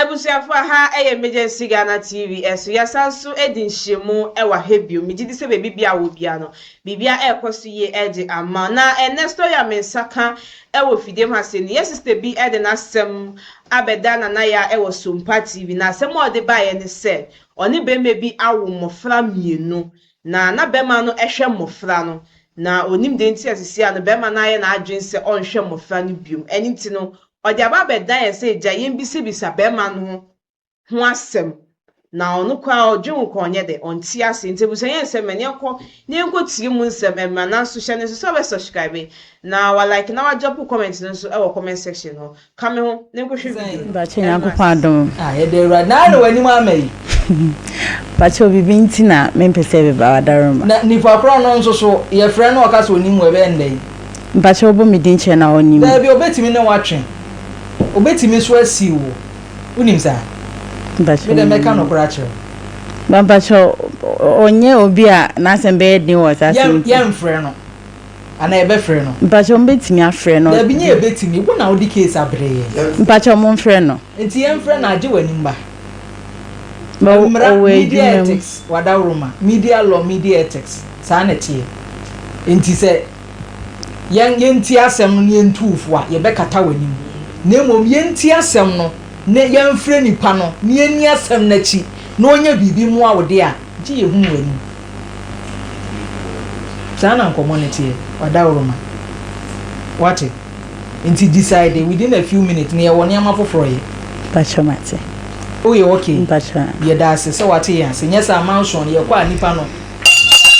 Abusuafo aha yɛ Emergency Ghana TV so yɛasan so adi nhyiamu wɔ ha bio. Megye di sɛ baabi biara wɔ biara no, biribiara ɛrekɔ so yie de ama wo. Na ɛnnɛ story a me nsa ka wɔ fidie mu ha sei no, yɛn sister bi de n'asɛm abɛda Nana Yaa wɔ Sompa TV. Na asɛm a ɔde baeɛ ne sɛ, ɔne barima bi awo mmɔfra mmienu. Na na barima no hwɛ mmɔfra no. Na ɔnnim deɛ nti a seesei a no barima no ayɛ n'adwene sɛ ɔnhwɛ mmɔfra no bio. Ɛno nti no, Ɔde aba abɛdan yɛn sɛ gya yɛnbisabisa bɛrima no ho asɛm na ɔno koraa ɔdwen wo kɔ ɔnyɛ dɛ ɔnte ase nti abusua yɛn nsɛm mɛ yɛnkɔ na yɛnkɔ tie mu nsɛm ɛmra nanso hyɛ no nso sɛ ɔbɛ subscribe na wa like na wa drop comment no nso ɛwɔ comment section hɔ ka me ho na yɛnkɔ hwɛ video no Mpakyɛ ɛmra Nyankopɔn sisi. adom. Ah yɛda Awurade na ayɛ na w'anim ama yi. Mpakyɛ biribi nti na mempɛ sɛ bɛba w'adaroma. Na nipa korɔ no nso so yɛfrɛ no ɔka sɛ ɔnim wo ɛbɛyɛ no dɛn? Mpakyɛ wobɔ me din kyerɛ na ɔnim. Daabi ɔbɛtumi ne wo atwe. Ɔbɛtumi nso asiw wo. Wonim saa? Mpakyɛ Me deɛ mɛka menim. nokorɛ akyerɛ wo. Ba mpakyɛ ɔnyɛ obi a n'asɛm bɛyɛ den wɔ saa asɛm Yɛn nti. yɛnfrɛ no anaa yɛbɛfrɛ no? Mpakyɛ mobɛtumi afrɛ no. Daabi nyɛ yɛbɛtumi. Wo na wode case abrɛ yɛn. Mpakyɛ momfrɛ no. Nti yɛnfrɛ no agye w'anim ba. Ba Mmara, ɔwɔ media adwuma mu. ethics, wadaworoma, media law, media ethics, saa na ɛteɛ. Nti sɛ. Yɛn, yɛntie asɛm no na yɛntu wo fo a, yɛbɛkata w'anim. Na mmom yɛntie asɛm no na yɛmfrɛ nipa no na yɛnni asɛm no akyi na ɔnyɛ biribi mmoa wo de a, gye yɛhunu w'anim. Saa na nkɔmmɔ no teɛ, Wadaworoma. Woate? Nti decide within a few minutes na yɛwɔ nneɛma foforɔ yɛ. Mpakyɛ mate. Woyɛ okay? Mpakyɛ. Yɛda ase sɛ woate yɛn ase. Nyɛ saa a, manson no, yɛkɔ a nipa no.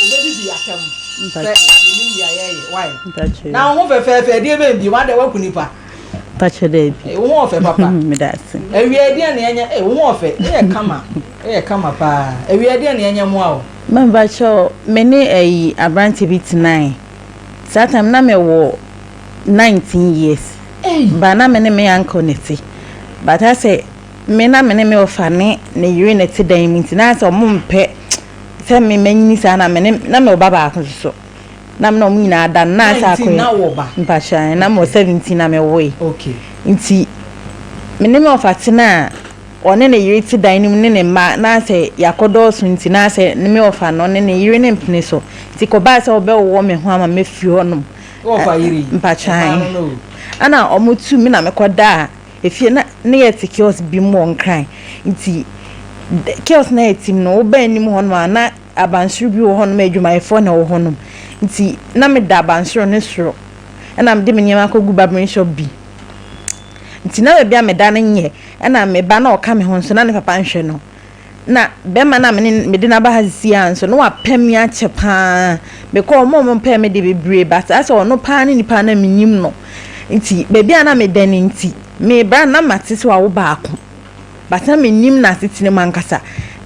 Obedidi atɛm sɛ yenim deɛ yɛyɛ why na wo ho fɛfɛɛfɛ ɛdeɛ bɛn bio adɛ waku nipa. Mpakyɛ daabi. Wo ho ɔfɛ papa. Meda ase. Awia ɛdeɛn na yɛnyɛ eh wo ho ɔfɛ woyɛ kama woyɛ kama paa awia ɛdeɛn na yɛnyɛ mmoa wo. Ma mpakyɛ me ne ɛyi aberanteɛ bi tenae saa time na me wɔ 19 years but na me ne me uncle na ɛte but asɛ me na me ne me ɔfa ne ne yere na ɛte dan mu nti na asɛ ɔmo mpɛ Sɛ me manyini saa na me ne na mewɔ ba baako nso so na me ne wɔn nyinaa da no na asɛ 19 na akɔyɛ wɔ ba mpakyɛ na mewɔ okay 17 na mewoe okay. nti me ne me ɔfa tena a ɔne ne yere te dan no mu ne ne mma na asɛ yɛakɔdɔɔso nti na asɛ ne me ɔfa no ne ne yere ne mpene so nti kɔbaa sɛ ɔbɛwowɔ me ho ama mafiri hɔnom Wo ɔfa yere yi mpakyɛ ɔbaa no no o. ɛna wɔtu me na mekɔdaa Efie na na yɛte kiosk bi mu wɔ Nkran nti kiosk no a yɛte mu no woba anim hɔnom a na abansoro bi wɔ hɔnom a adwumayɛfoɔ na ɛwɔ hɔnom nti na meda abansoro no soro ɛna mede me nneɛma akɔgu barbering shop bi nti na baabi a meda no nyɛ ɛna me ba na ɔka me ho nso na ne papa nhwɛ no. Na bɛrima no a me ne mede no aba ha sisi ara nso, na wapɛ me akyɛ paa. Mekɔɔ wɔn a wɔpɛɛ me de bebree but asɛ ɔno paa ne nipa a na menim no. Nti baabi a na meda no nti, mebra no na mate sɛ wawo baako. But na mennim n'asetena mu ankasa.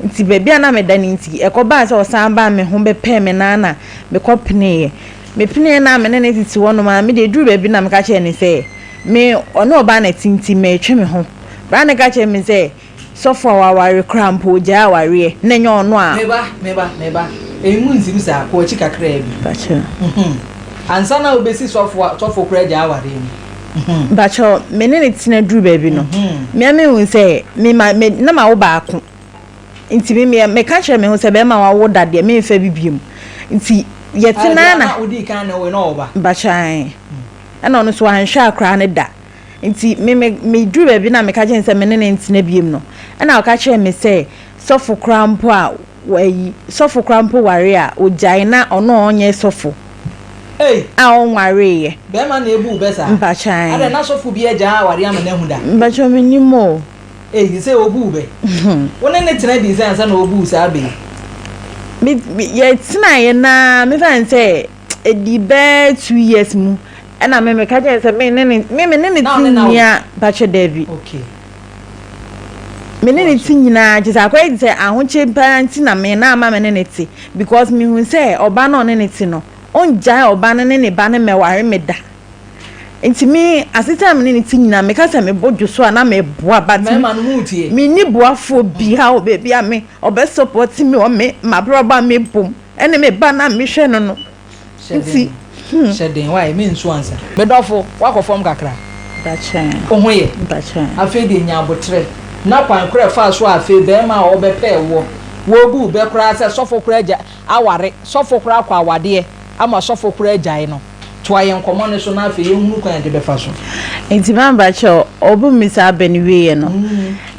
Nti baabi a na meda no nti, ɛkɔbaa sɛ ɔsan baa me ho bɛpɛɛ me no ara na mekɔpeneeɛ. Mepeneeɛ no a me ne no tete hɔnom ara, me deɛ ɛduruu baabi na meka kyerɛɛ no sɛ, me ɔne ɔbaa na ɛte nti meretwe me ho. Bra no ka kyerɛɛ me sɛ, Sɔfo a waware koraa mpo ogyae awareɛ na ɛnyɛ ɔno a. Me ba, me ba, me ba, emu nsim saa, kɔ akyi kakraa bi. Mpakyɛw. Mhm. Ansa na wobesi sɔfo a, sɔfo koraa agyae awareɛ no. Mhm. Mpakyɛw, me ne no tena duru baabi no, Mhm. me ara mehu sɛ me ma me na mawo baako. Nti me me meka kyerɛ me ho sɛ bɛrima a wawo da deɛ memfa bi biom. Nti Ah, yɛtena deɛ na. na wodii kan ne woe na ɔwɔ ba. Mpakyɛw, ae. Ɛna ɔno nso wanhwɛ akwadaa no da. Nti me me meduru baabi na meka kyerɛ no sɛ me ne no ntena biom no, ɛna ɔka kyerɛɛ me sɛ sɔfo koraa mpo a ayi sɔfo koraa mpo ware a ogyae na ɔno a ɔnyɛ sɔfo Ei! a ɔnwareeɛ. Bɛɛma na ebu wo bɛ saa? Mpakyɛ ae. Adɛn na sɔfo bi agyaa aware ama no ahu da? Mpakyɛ mennim o. Ei, sesei obu wo bɛ? Wo ne no tena dii sɛn ansa na obu wo saa bɛ yi? Me me yɛtenaeɛ no ara mefa no sɛ ɛdii bɛɛ 2 years mu Ɛna me meka kyerɛ no sɛ me ne ne me me ne ne Na te ɔne no awo? nyia mpakyɛ daabi. Okay. Me ne Toa ne so. te nyinaa kyerɛ sɛ akɔyɛ te sɛ ahokyere paa nti na me na ama me ne ne te because mehu sɛ ɔbaa no a ɔne ne te no ɔngyae ɔbaa no ne ne ba no mmɛware me da. Nti me asetena a me ne ne te nyinaa meka sɛ mebɔ dwo so a na meboa but Mmarima no mu tie. menni boafoɔ biara wɔ baabi a me ɔbɛ support me wɔ me m'abrabɔ a mebɔ mu ɛne me ba no a mehwɛ no no. Hyɛ Nti den, hmm. hyɛ den, why, mensu ansa. Me dɔfo, woakɔ fam kakra. Mpakyɛ. Wo ho yɛ? Mpakyɛ. Afei deɛ nya aboterɛ. Na kwan korɔ a ɛfaa so a afei barima a ɔbɛpɛɛ woɔ, wobu bɛ koraa sɛ sɔfo koraa agya aware, sɔfo koraa akɔ awadeɛ ama sɔfo koraa agyae no. Toa yɛn nkɔmmɔ no so na afei yɛnhunu kwan a yɛde bɛfa so. Nti mampakyɛw, ɔbu me saa bɛ no wieɛ no,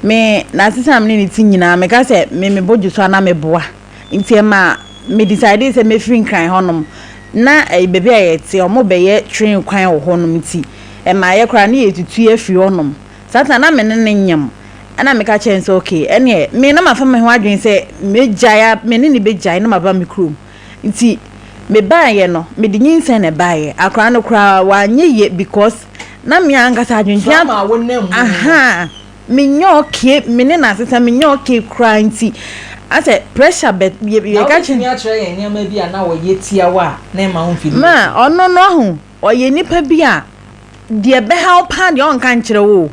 me, n'asetena a me ne no te nyinaa, meka sɛ me mebɔ dwo so a na meboa. Nti ɛma me decidee sɛ mɛfiri Nkran hɔnom. Na ɛyɛ baabi a yɛte, wɔrebɛyɛ train kwan wɔ hɔnom nti, ɛma yɛ koraa na yɛtutu afiri hɔnom. Saa time no na me ne no nyem. Ɛna meka kyerɛɛ no sɛ okay, ɛneɛ me na mafa me ho adwene sɛ mɛgyae a, me ne no bɛgyae na maba me kurom. Nti mebaeɛ no, mede nyinsɛn na ɛbaeɛ. Akwadaa no koraa wanyɛ yie because na me ankasa adwendwen Trauma a wonam mu no. Ahaa, menyɛ okay, me ne no asesa, menyɛ okay koraa nti asɛ pressure bɛ yɛ yɛka Na kyerɛ. wobɛtumi akyerɛ yɛn nneɛma bi a na ɔyɛ tia wo a na ɛmma womfili Ma okay? ɔno no ɔho, ɔyɛ nipa bi a deɛ ɛbɛha wo paa deɛ ɔnka nkyerɛ wo o.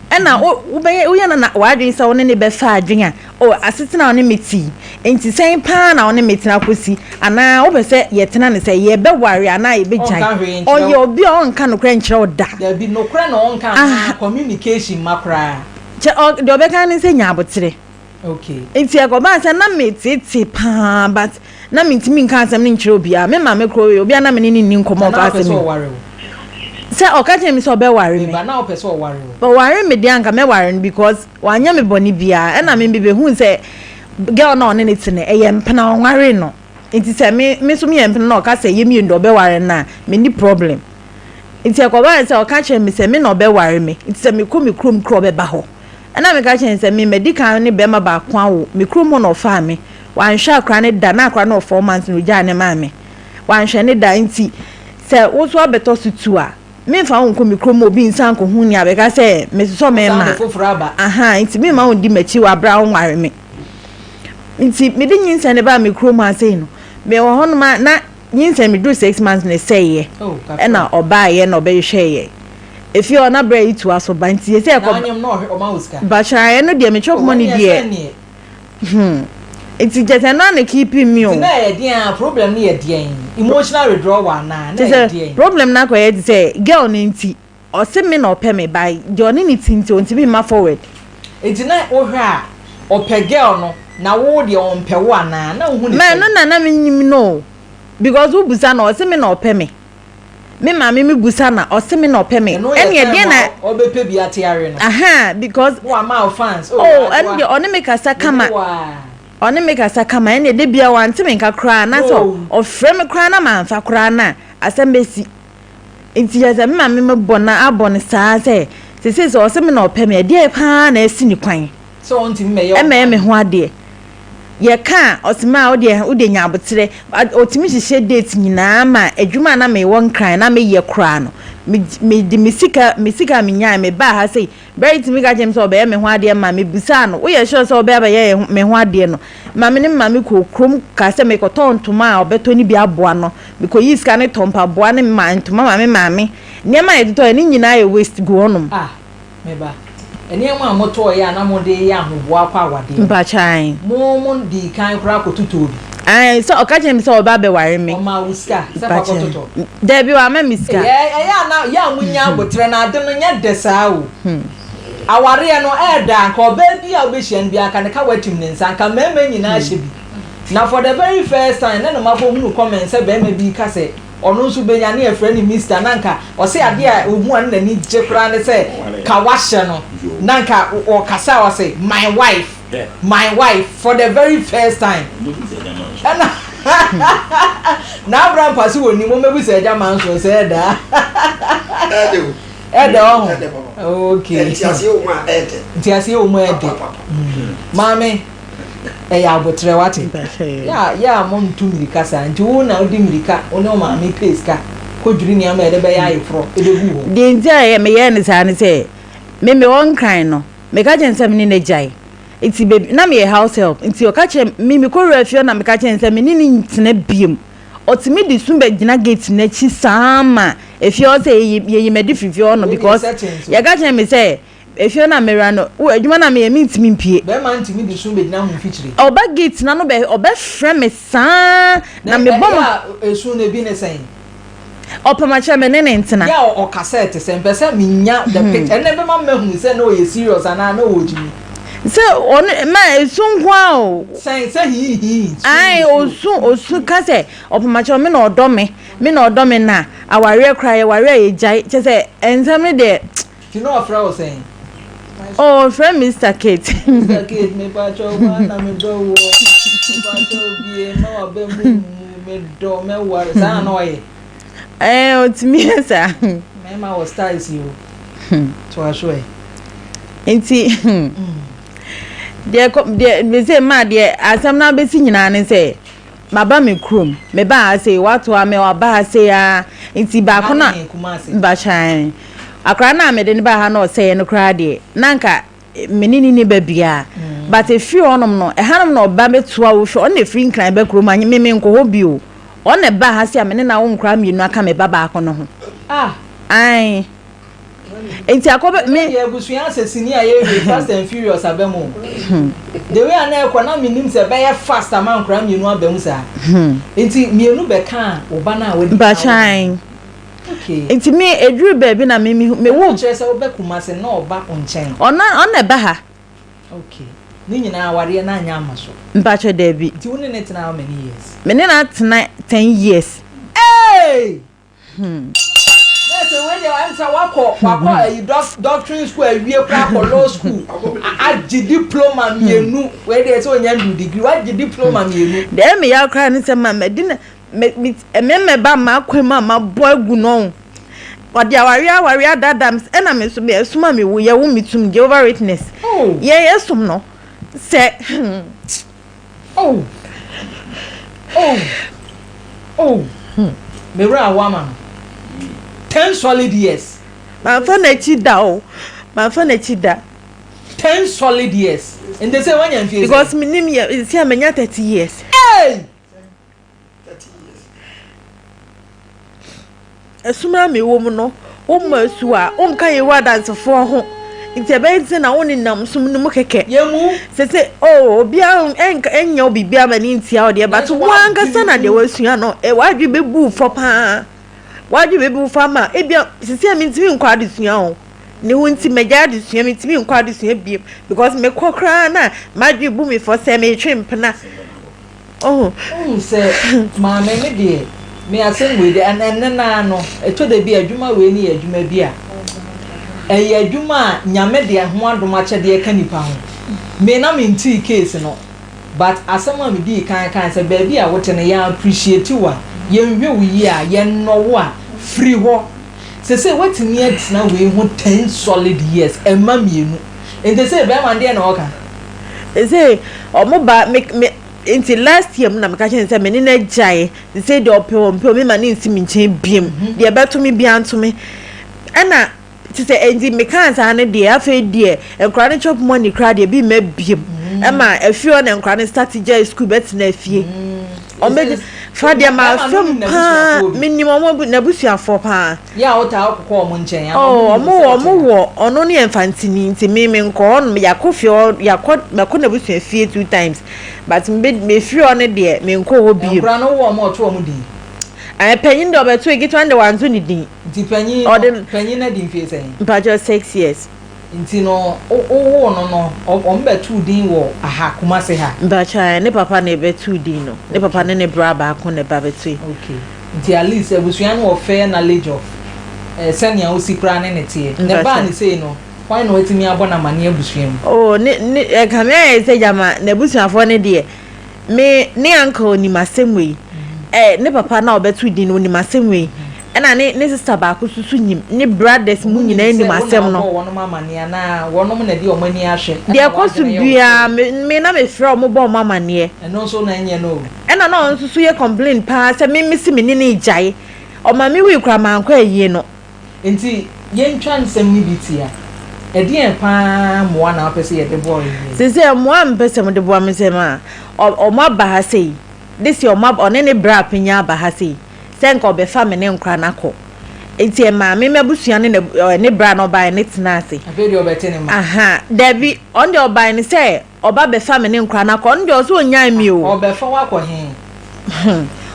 Ɛna wo wobɛyɛ woyɛ no na w'adwene sɛ wo ne no bɛfa adwene a, oh asetena a wo ne me te yi, nti sɛn paa na wo ne me tena kɔsi? Anaa wopɛ sɛ yɛtena no sɛ yɛbɛware anaa yɛbɛgyae? Ɔnka hwee nkyerɛ Ɔyɛ wo. obi a ɔnka nokorɛ nkyerɛ wo da. Dabi, nokorɛ na ɔnka anaa communication mma koraa. Kyɛ ɔ deɛ ɔbɛka ne sɛ nya aboterɛ. Okay. Nti ɛkɔbaa sɛ na meteetee paa but na mentumi nka asɛm no nkyerɛ obiara. Me maame koraa ɔyɛ obi a na me ne no nni nkɔmmɔ Na na ɔka ɔpɛ asɛm sɛ yi. ɔware wo? Sɛ ɔka kyerɛ me sɛ ɔbɛware Me me. ba, na ɔpɛ sɛ ɔware wo? Ɔware me deɛ anka mɛware no because wanyɛ me bɔne biara. Ɛna me mebɛhuu sɛ girl no a ɔne no te no ɛyɛ mpena ɔnwaree no. Nti sɛ me me nso meyɛ mpena na ɔka sɛ yɛ mmienu deɛ ɔbɛware no a menni problem. Nti ɛkɔbaa sɛ ɔka kyerɛɛ me sɛ me na ɔbɛware me nti sɛ mekɔ me kurom koraa ɔbɛba hɔ. Ɛnna meka kyerɛɛ no sɛ, Me, madi kan ne barima baako awo. Me kurom hɔ na ɔfaa me. Wanhwɛ akwadaa no da. Ná akwadaa no wɔ 4 months na ogyaa no maa me. Wanhwɛ no da. Enti sɛ wo nso abɛtɔ so tu a, memfa wo nkɔ me kurom ma obi nsan nkɔhu nea abɛka sɛ mesosɔ Wosan de mmarima. foforɔ aba. Ahaa, enti meremma wo ndi m'akyi wɔ bere a wonware me. Enti mede nyinsɛn no baa me kurom ha sei no, mewɔ hɔnom a na nyinsɛn meduru 6 months na ɛsɛeɛ. Oh, kakra. Ɛnna ɔbaeɛ na ɔbɛhwehwɛɛ yɛn. Efie hɔ na berɛ yi toa so ba nti sɛ Na ɛkɔ ɔnyem na ɔhwɛ ɔma wo sika. Bakyerɛ ɛno deɛ me chop Oh, money ɛneɛ deɛ sɛ neɛ. Nti kyerɛ sɛ ɛno ara na keeping me o. Nti na ɛyɛ deɛn a problem no yɛ deɛn? Emotional withdrawal anaa? Na Kyerɛ ɛyɛ sɛ deɛn? problem no akɔyɛ te sɛ girl no nti ɔse me na ɔpɛ me but deɛ ɔne no te nti ɔntumi mma forward. Nti na wohwɛ a ɔpɛ girl no na wo deɛ ɔmpɛ wo anaa? Na wohu no Ma sɛn? ɛno na na mennim no o because wobusa no a ɔse me na ɔpɛ me. Me maame me busa na ɔse me na ɔpɛ me. Ɛno yɛ Ɛne time ɛdeɛn a na. ɔbɛpɛ bi ate awe no. Ahaa because. Na wama wo fans oh Oh ɛno Adwoa deɛ ɔne me kasa me ne kama. wo aa. Ɔne me kasa kama ɛneɛ da biara wante me nka koraa na sɛ Oh. ɔfrɛ me koraa na manfa koraa no a asɛm bɛsi. Nti kyerɛ sɛ me maame me bɔ no abɔ no saa sɛ sesei sɛ ɔse me na ɔpɛ me a ɛdeɛn paa na asi ne kwan. Sɛ ɔntumi mmɛyɛ wo ho Ɛmmɛyɛ me adeɛ. ho adeɛ. Yɛka a, ɔse maa wo deɛ wo deɛ nya aboterɛ. Ɔtumi hyehyɛ date nyinaa ma adwuma a na mewɔ Nkran na meyɛ koraa no, me mede me sika me sika a menyaeɛ mebaa ha sei. Berɛ tumi ka kyerɛɛ me sɛ ɔbɛyɛ me ho adeɛ ma mebisaa no, woyɛ sure sɛ wobɛba abɛyɛ me ho adeɛ no? Ma me ne me maame kɔɔ kurom kaa sɛ mekɔtɔɔ ntoma a ɔbɛtɔ no bi aboa no. Mekɔyii sika no tɔɔ mpaboa ne ma ntoma maa me maame. Nneɛma a yɛtotɔeɛ no nyinaa yɛ waste gu hɔnom. Ah. Me ba, nneɛma a motɔeɛ a na mode reyɛ ahoboa akɔ awadeɛ no, Mpakyɛ ae. mo mo dii kan koraa kɔtotɔɔ bi? Ae, sɛ ɔka kyerɛɛ me sɛ ɔreba abɛware me. Ɔmaa wo sika sɛ fa Mpakyɛ kɔtotɔ? Dabi, wamma me sika. Ɛyɛ ɛyɛ a na yɛ a monya aboterɛ na ade no nyɛ dɛ saa o. Awareɛ no, ɛyɛ dɛ a, anka ɔbaa bi a wobɛhyia no biara anka ne ka watim ne nsa, anka mmarima nyinaa hyɛ bi. Na for the very first time na na makɔhunu comment sɛ barima bi reka sɛ, Ɔno nso benya ne yɛfrɛ no Mister na nka ɔse adeɛ a ohu a ne n'ani gye koraa ne sɛ ka wahyɛ no na nka ɔkasa a ɔse my wife my wife for the very first time ɛna na abra mpa so wɔ nim ɔmɛbu sɛ agya manso sɛ ɛda ɛdɛ ɔho okay ntiaseɛ wɔ mu a ɛdɛ ntiaseɛ wɔ mu a ɛdɛ maame Ɛyɛ aboterɛ wate. Yɛ a yɛ a mo ntu mirika saa nti wo na wodi mirika wo ne wo maame pay sika kɔ dwiri nneɛma a yɛde bɛyɛ ayeforɔ ɛbɛgu hɔ. Deɛ nti a meyɛɛ no saa ne sɛ, me mewɔ Nkran no, meka kyerɛɛ no sɛ me ne no agyae. Nti baabi, na meyɛ house help, nti ɔka kyerɛɛ me, mekɔwuraa fie hɔ na meka kyerɛɛ no sɛ me ne no ntena biom. Ɔtumi de su bɛgyina gate no akyi saa ma efie hɔ sɛ yɛyi me adi firi fie hɔ no Wei deɛ because settings o. yɛka kyerɛɛ me sɛ Efie no a mewura no, wo adwuma no a meyɛ mentumi mpue. Bɛrima ntumi de su bɛgyina ho mfikyire. Ɔba gate no ano bɛ ɔbɛfrɛ me saa na mebɔ ma. Na ɛyɛ a esu no ebi ne sɛn? Ɔpam akyerɛ me ne ne ntena. Yɛ a ɔkasa ɛte sɛn? Mpɛ sɛ menya the picture ɛnna ɛbɛma mahunu sɛ na ɔyɛ serious anaa na ɔwɔ gyimi. Sɛ ɔno ma esu nko ara o. Sɛn sɛ hii hii. Ae osu osu ka sɛ ɔpamakyɛw me na ɔdɔ me me na ɔdɔ me na awareɛ koraa yɛware a yɛgyae kyɛ sɛ nsɛm no deɛ. Nti na ɔfrɛ wo sɛn? Oh ɔfrɛ me Sister Kate. Sister Kate mepakyɛw wo ara na medɔ woɔ mepakyɛw bie mma w'aba mu mmu medɔ mɛware saa na na ɔyɛ? Ɛɛ ɔtumi yɛ saa. Mmarima wɔ styles yi o. Toa so ɛ. Nti deɛ kɔ deɛ mese maa deɛ asɛm no abɛsi nyinaa ne sɛ maba me kurom mebaa ha sei watoa me waba ha sei ara nti baako na mbakyan akwaraa no a mede no baa ha na ɔsɛeɛ no koraa deɛ na nka me ne no nni ba biara but ɛfiri hɔnom no ɛhanom na ɔba bɛtoa wo hwɛ ɔno na ɛfiri Nkran ba kurom ha me menkɔ hɔ bio ɔno na ɛbaa ha sei a me ne no awo nkwadaa mmienu aka me ba baako no ho. Ah! Ae. Nti akɔ bɛ me. Ɛnɛ deɛ abusua asɛ sini a yɛrewie fast and furious aba mu o. The way a na ɛkɔ na menim sɛ ɛbɛyɛ fast ama nkwadaa mmienu aba mu saa. Nti mmienu bɛkaa wo ba no a wadi kan awo no ho. Mpakyɛw. Okay. Nti me eduru baabi na me me me wo. Ɛno kyerɛ sɛ wobɛ Kumasi na ɔba wo nkyɛn. Ɔno ɔno na ɛba ha. Okay. Ne nyinaa awareɛ no anyɛ amma so. Mpakyɛw daabi. Nti wo ne no tena how many years? Me ne no atena 10 years. Hey! Hmm. Na sɛ wei deɛ ɛm sɛ wakɔ wakɔ ayi doctrine school awie koraa akɔ law school agye diploma mmienu wei deɛ sɛ onya ndu degree wagye diploma mmienu. Deɛ ɛyɛ me yaw koraa ne sɛ ma madi na me me mmarima ba m'akwan mu a mabɔ agu no ɔde awareɛ awareɛ adaadaa me ɛna me nso me ɛsom a mewu yɛwo me tum Jehovah Witness oh. yɛn ɛsom no sɛ hmm. Oh oh oh hmm me werɛ aho ama no 10 solid years. Manfa n'akyi da o manfa n'akyi da. 10 solid years nti sɛ wanya mfie sɛn. Because me nim yɛ nsi a manya 30 years. Hey! Ɛsom a mewɔ mu no, wommɔ asu a, wonka Yehowa Adansefoɔ ho. Nti ɛbɛyɛ te sɛ na wonenam som no mu kɛkɛ. Yɛmmu. Sese, oh, obiara ɛnka ɛnyɛ wo biribiara ma ne ntia wo deɛ, but Nanso wo ankasa na w'adwene deɛ mu. woasua no, eh, w'adwene bɛbu wo fɔ paa. W'adwene bɛbu wo fɔ ama ebia sese a mentumi nkɔ adesua o. Ne ho nti magyae adesua, mentumi nkɔ adesua bio because mekɔ koraa na m'adwene bu me fɔ sɛ metwe mpena. Oh. Wohu sɛ maame me deɛ me asɛm wei deɛ ɛnɛ no ara no ɛtɔ da bi a adwuma wei no yɛ adwuma bi a ɛyɛ adwuma a Nyame de ho adom akyɛdeɛ ka nipa ho. Me na mentee case no but asɛm a medii kan kae sɛ baabi a wote no yɛn appreciate wo a yɛnhwɛ wo yie a yɛnnɔ wo a firi hɔ. Sesei woatumi atena wei ho 10 solid years mma mmienu nti sei bɛrima no deɛn na ɔka? Sesei ɔmo ba me me nti last year mu na meka kyerɛ no sɛ me ne no agyae sesei deɛ ɔpɛ o ɔmpɛ o me ma no nsi me nkyɛn biom deɛ ɛbɛto me biara nto me ɛna te sɛ nti mekaa saa no deɛ afei deɛ nkwadaa no chop money koraa deɛ bi mma biom ɛma afie hɔ na nkwadaa no start gyae school bɛtena fie ɔmo fa deɛ ma fam paa menim ɔmo n'abusuafoɔ paa. Yɛ a wotaa kokɔ wɔn nkyɛn anaa Oh, ɔmo nim ɔmo sɛ wɔ wote ɔmo ha? wɔ ɔno ne yɛ mfantini nti me me nkɔ hɔ nom yɛakɔ fie hɔ yɛakɔ mɛkɔ n'abusua fie two times but me mefiri hɔ no deɛ menkɔ hɔ bio. Nkora no wowɔ ɔmo a ɔto ɔmo din? Ɛɛ panyin deɛ ɔbɛto ketewa no deɛ wanto ne din. Nti panyin no Ɔde panyin no adi mfie sɛn? Mpakyɛw 6 years. Nti no wo wowoo no no ɔmo bɛtoo din wɔ aha Kumasi ha? Mpakyɛw ne papa na ɛbɛtoo din no ne papa ne ne bra baako na ɛba bɛtoe. Okay nti at least abusua no wɔ fair knowledge of eh, sɛnea osi koraa ne ne teɛ. Na ɛbaa ne sei no, hwan na watumi abɔ no amaneɛ abusua mu? Oh, ne ne ɛkame ayɛ sɛ gyama n'abusuafoɔ no deɛ, me ne uncle nim asɛm wei. Ɛ ne papa no a ɔbɛto din no onim asɛm wei. Ɛna ne ne sister baako nso so nim, ne brothers mu Wɔn nim nyinaa sɛ nim wo na asɛm no. wobɔɔ wɔnom amaneɛ anaa wɔnom na ɛde wɔn ani ahwɛ Deɛ ɛna ɛkɔ so w'adwene yɛ wo biara sɛ. me me na mefrɛ wɔn bɔ wɔn amaneɛ. Ɛno nso na ɛnyɛ no o. Ɛna na ɔno nso so yɛ complain paa sɛ me mese me ne no regyae. Ɔma me wui koraa mankɔ ayie no. Nti yɛntwa nsɛm no bi tia. Ɛdeɛn paa mmoa na wopɛ sɛ yɛde boa wo yie? Seesei mmoa a mepɛ sɛ mode boa me sɛ ma ɔmo aba ha sei. This year ɔmo aba ɔne ne bra panyin aba ha sei sɛ nka ɔbɛfa me ne nkora no akɔ. Nti ɛmaa me m'abusua ne ne bra na ɔbaeɛ no tenaa ase. Afei deɛ ɔbɛte ne mma. Aha dabi ɔno deɛ ɔbaeɛ no sɛ ɔba bɛfa me ne nkora no akɔ ɔno deɛ ɔsɛ ɔnyae me o. Ɔbɛfa wo akɔ he?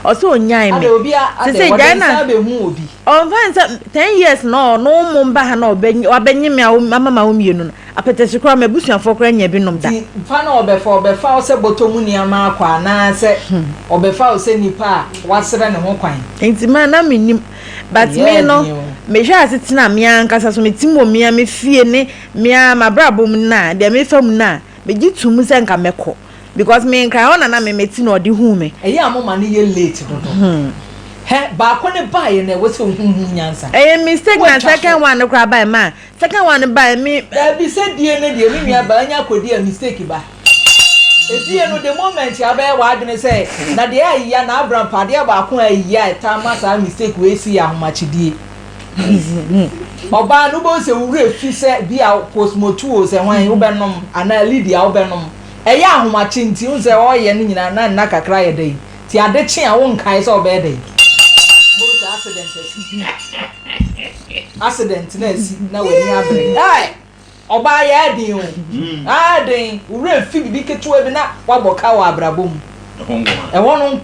Ɔsɛ ɔnyae me. Adɛ obi a adɛ Sesei wɔde gyae nsa na abɛhu obi. Ɔmfa nsa 10 years na ɔno mo mba ha na ɔbɛnye me a ama ma wo mmienu no. Apɛtɛhye koraa m'abusuafoɔ koraa nnya bi nnom da. Nti fa na ɔbɛfa, ɔbɛfa wo sɛ bɔtɔ mu nneɛma akɔ anaasɛ ɔbɛfa wo sɛ nipa a wasrɛ ne ho kwan? Nti ma na mennim but Ɛyɛ me no den o. mehwɛ asetena a me ankasa so metim wɔ me ara me fie ne me ara m'abrabɔ mu no a, deɛ mefa mu no a, megye to mu sɛ nka mɛkɔ because me Nkran hɔ na na me mete na ɔde huu me. Ɛyɛ a moma no yɛ late dodo. Hɛ, baako no baeɛ no ɛwɔ sɛ wohu ho nyansa. Ɛyɛ mistake na Woatwa so. second one no koraa baeɛ ma second one no baeɛ me. Daabi sɛ die no deɛ me nua baa nya kɔdi a mistake ba. Edie no the moment a wobɛyɛ w'adwene sɛ na deɛ ayia na abra mpo adeɛ baako a ayia a ɛtaa ma saa mistake wei si yɛ ahomakyedie. Ɔbaa no wobɛhu sɛ wo werɛ fi sɛ bi a posmotu o sɛ hwan wobɛnom anaa Lydia wobɛnom. Ɛyɛ ahomakye nti wohu sɛ ɔreyɛ no nyinaa na nna kakra ayɛ dɛn nti ade kye a wonkae sɛ ɔbɛyɛ dɛn. Wobɛhu sɛ accident asi. Accident na asi na w'ani abere. Ɛɛ! Ɔbaa yɛ aden o. Aden. Wo werɛ fi biribi ketewa bi na woabɔ ka wɔ abrabɔ mu. Ɛhɔ no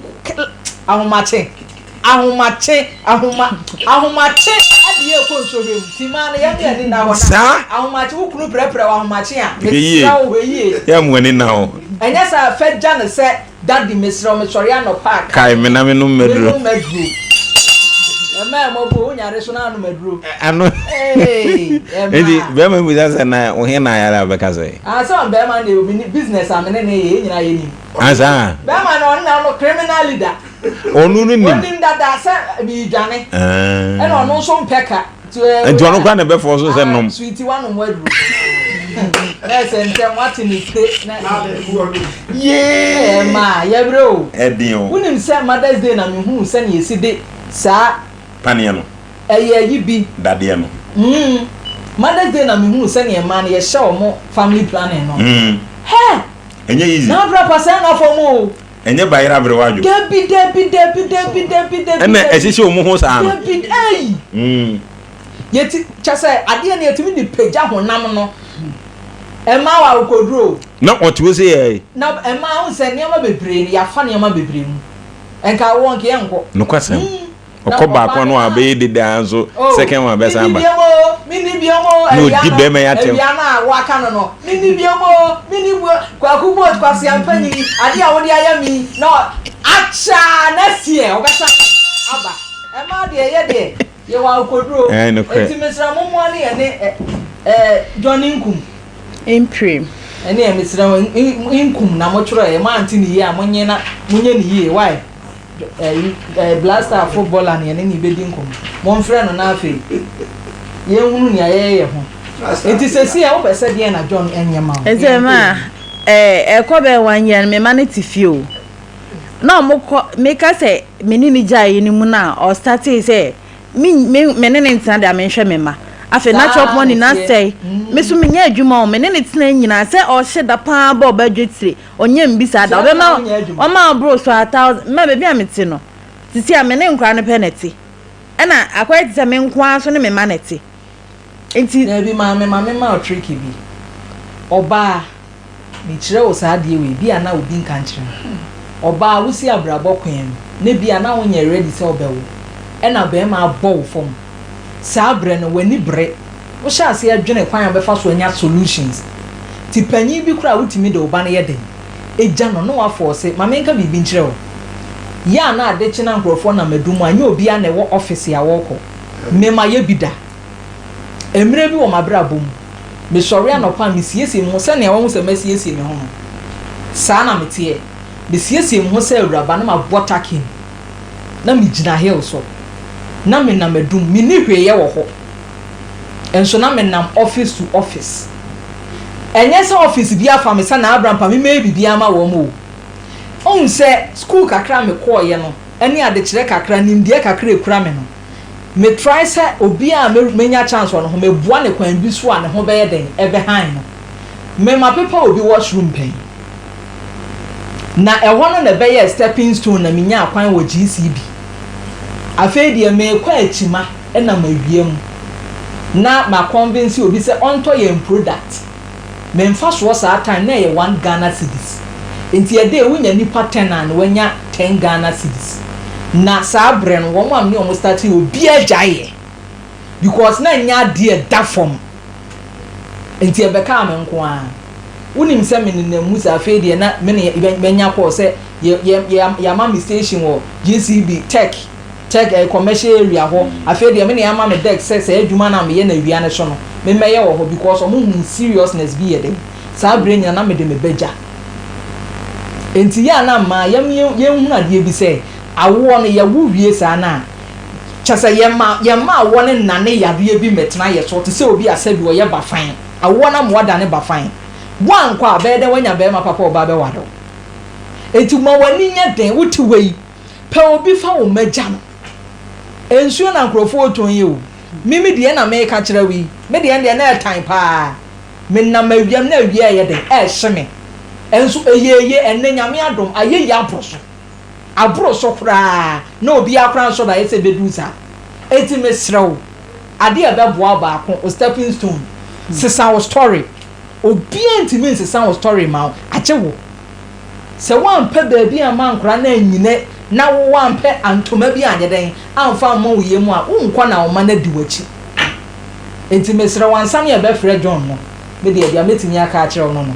ahomakye. Ahomakye. Ahoma ahomakye ɛde yɛ kɔ nsɔhwɛ mu. Ti maa no yɛn ani nna hɔ na ahomakye wo kunu prɛprɛ wɔ ahomakye a. Mesrɛ wo hwɛ yie. Yɛ mo ani nna hɔ. Ɛnyɛ saa fɛ gya no sɛ Daddy mesrɛ wo mesɔre anɔpa a kae me na menom m'aduro. Menom m'aduro. Ɛma ɛmɔbɔ wo nyare so na anom aduro. Ano. Ee ɛma. Enti bɛrima bisa sɛ na wo he na ayare a wobɛka sɛ. Ah sɛ bɛrima no deɛ mini business a mene ne yɛ yɛn nyinaa yɛnim. Ansa. Bɛrima no ɔno na ɔno criminal leader. Ɔno no nim. Ɔnim dada sɛ meredwane. Ɛna ɔno nso mpɛ ka. Nti ɔno koraa na ɛbɛfɔ so sɛ nom. Sweetie wanom waduro. Na ɛsɛ ntɛm wate ne pe na. Yee. Ɛma yɛbrɛ o. Ɛden o. Wonim sɛ Mother's Day na mehuu sɛnea yɛsi de saa. Paneɛ no. Ɛyɛ ayi bi. Dadeɛ no. Mm. Mother's Day na mehuu sɛnea mmaa no yɛhyɛ wɔn family planning no. Mm. Hɛ! Ɛnyɛ easy. Na abira pa sɛn na fam o. Ɛnyɛ bayerɛ aberewa adwo. Dabi dabi dabi dabi dabi dabi. Ɛna ɛhyehyɛ wɔn ho saa no. Dabi ɛyi. Mm. Yɛti kyɛ sɛ adeɛ no yɛtumi de pagya honam no. Ɛmaa wa akokoduro. Na ɔte hɔ sɛ yɛɛ. Na ɛmaa ho sɛ nneɛma bebree no yɛafa nneɛma bebree mu. Nka wɔ nka yɛnkɔ. Nokwasɛm. Ɔkɔ baako ano a bɛyɛ dede ara nso second one bɛsan aba. Menni biom o, menni biom o. Na ɔdi bɛrima yi atɛm. Awia no a waka no no, menni biom o, menni bio. Kwaku Boat, Kwasea mpanyin, adeɛ a wode ayɛ me yi, na akyɛ a na seɛ ɔbɛsan aba. Ɛmaa deɛ yɛ deɛ yɛwɔ akokoduro. Ɛɛ nokorɛ. Enti mesrɛ mo mmoa ne yɛne ɛɛ Johnny Nkum. Mprem. Ɛneɛ mesrɛ mo Nkum na motwerɛɛ, moante ne yie a monye na monyɛ ne yie why? Ɛyi ɛɛ Black Star footballer no yɛne no bɛdi nkɔmmɔ. Momfrɛ no na afei yɛnhunu nea yɛyɛ yɛ ho. Nti seesei a wopɛ sɛ deɛn na John nyɛ ma wo? Ɛsɛ ma ɛɛ ɛkɔ bɛyɛ one year no me mma no te fie o. Na ɔmo kɔ meka sɛ me ne no gyaeɛ no mu no a ɔstartee sɛ me me me ne no ntena deɛ a menhwɛ me mma. Afei natural Saa money na no ɛteɛ. asɛe. Me so menyɛ adwuma o me ne no tena nyinaa sɛ ɔhyɛ da paa bɔ ɔba dwetire Ɔnyɛ mbisa da. Ɔbɛma ɔma ɔboro so a thousand. Mma baabi a mete no, sisi a me ne nkwadaa no pɛ na ɛte. Ɛna akɔyɛ te sɛ me nko ara nso ne me mma na ɛte. Nti. Daabi maame ma me ma wo trick bi. Ɔbaa, me kyerɛ wo saa adeɛ wei, bi a na obi nka nkyerɛ wo. Ɔbaa wo si abrabɔ kwan mu, na bi a na wo nyɛ ready sɛ wo bɛ wo, ɛna bɛɛma abɔ wo fam. Saa berɛ no w'ani bere. Wohyɛ aseɛ dwene kwan a wobɛfa so anya solutions. Ti panyin bi koraa a wotumi de wo ba no yɛ dɛn? Gya no na wafɔɔse. Ma menka biribi nkyerɛ wo. Yɛ a na ade kye na nkurɔfoɔ nam adum a, ɛnyɛ obiara na ɛwɔ office a wɔkɔ. Me mayɛ bi da. Mmerɛ bi wɔ m'abrabɔ mu, mesɔre anɔpa a mesiesie me ho sɛnea woahu sɛ masiesie me ho no, saa na meteɛ. Mesiesie me ho sɛ awuraba na mabɔ takin. Na megyina hill so. Na menam adum. Menni hwee yɛ wɔ hɔ. Nso na menam office to office. Ɛnyɛ sɛ office bi afa me sɛ na abra mpa me mɛyɛ biribiara ama wɔn o. Wohu sɛ school kakra a mekɔeɛ no ne adekyerɛ kakra, nimdeɛ kakra a ɛkura me no, me try sɛ obiara a mɛnya chance wɔ ne ho, mɛboa no kwan bi so a ne ho bɛyɛ dɛn, ɛbɛhan no. Me mapepa obi washroom pɛn. Na ɛhɔ no na ɛbɛyɛɛ stepping stone na menyaa kwan wɔ GCB. Afei deɛ merekɔ akyima nam awia mu na ma convince obi sɛ ɔntɔ yɛn product. Me mfasoɔ saa time na ɛyɛ one Ghana cedis. Nti a day wonya nipa ten a na wanya ten Ghana cedis. Na saa berɛ no wɔn a me ne wɔn startee obiara gyaeɛ because na ɛnyɛ adeɛ a ɛda fam. Nti ɛbɛkaa me nko ara. Wonim sɛ me nenam mu saa afei deɛ na me ne manya kɔɔ sɛ yɛ yɛ yɛ yɛama me station wɔ GCB tech tech ɛyɛ commercial area hɔ afei deɛ me ne ama me desk sɛ saa adwuma no a meyɛ no awia no so no me mmɛyɛ wɔ hɔ because ɔmo hu seriousness bi yɛ den saa berɛ nyina na mede me ba gya nti yɛ a na mmaa yɛm yɛnhunu adeɛ bi sɛ awoɔ no yɛwo wie saa no a kyɛ sɛ yɛma yɛmma awoɔ no nnane yadeɛ bi mmɛtena yɛ so te sɛ obi a sɛbi ɔyɛ bafan Awoɔ no ama woadane bafan. Woankɔ a, bɛyɛ dɛn woanya barima papa a ɔba abɛware wo? Enti ma w'ani nyɛ den. Wote hɔ yi, pɛ obi fa wo mma gya no. Nsuo na nkurɔfoɔ retɔn yi o. Me me deɛ na mereka kyerɛ wo yi, me deɛ deɛ na ɛtan paa. Menam awia mu na awia reyɛ dɛn? Ɛrehye me. Nso ɛyɛ ye, ɛnnɛ Nyame adom, ayɛ yie aboro so. Aboro so koraa na obiara koraa nsɔ daeɛ sɛ ɛbɛduru saa. Enti mesrɛ wo, adeɛ a ɛbɛboa wo baako, wo stepping stone, sesa wo story. Obiara ntumi nsesa wo story mma wo, agye wo. Sɛ woampɛ baabi amma nkwadaa no annyina na wo woampɛ ntoma bi anyɛ dɛn amfa ammɔ wo yam a, wonkɔ na wo mma no adi w'akyi. Enti mesrɛ wo ansa na yɛbɛfrɛ John no, me deɛ deɛ mɛtumi aka akyerɛ wo no no,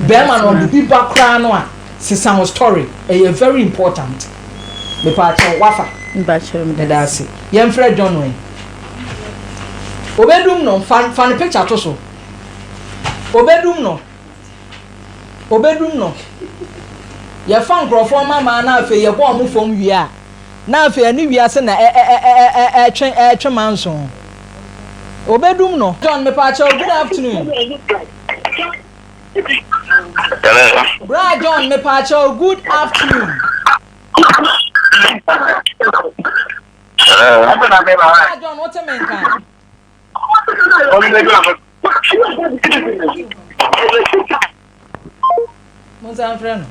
barima no ɔde bi ba koraa no a, Sesa wo story ɛyɛ very important mepaakyɛw wafa. Mpakyɛw meda ase. Yɛn frɛ John ɛ. Obedum no fa fa ne picture to so. Obedum no. Obedum no. Yɛfa nkurɔfoɔ mma na afei yɛbɔ wɔn fam wie a na afei ɛne wiase na ɛ ɛ ɛ ɛ ɛtwe ɛtwe manso. Obedum no. John mepaakyɛw good afternoon. Hello. Bra John mepaakyɛw good afternoon. Hello. Bra John wote me nka. Monsan mfrɛ no.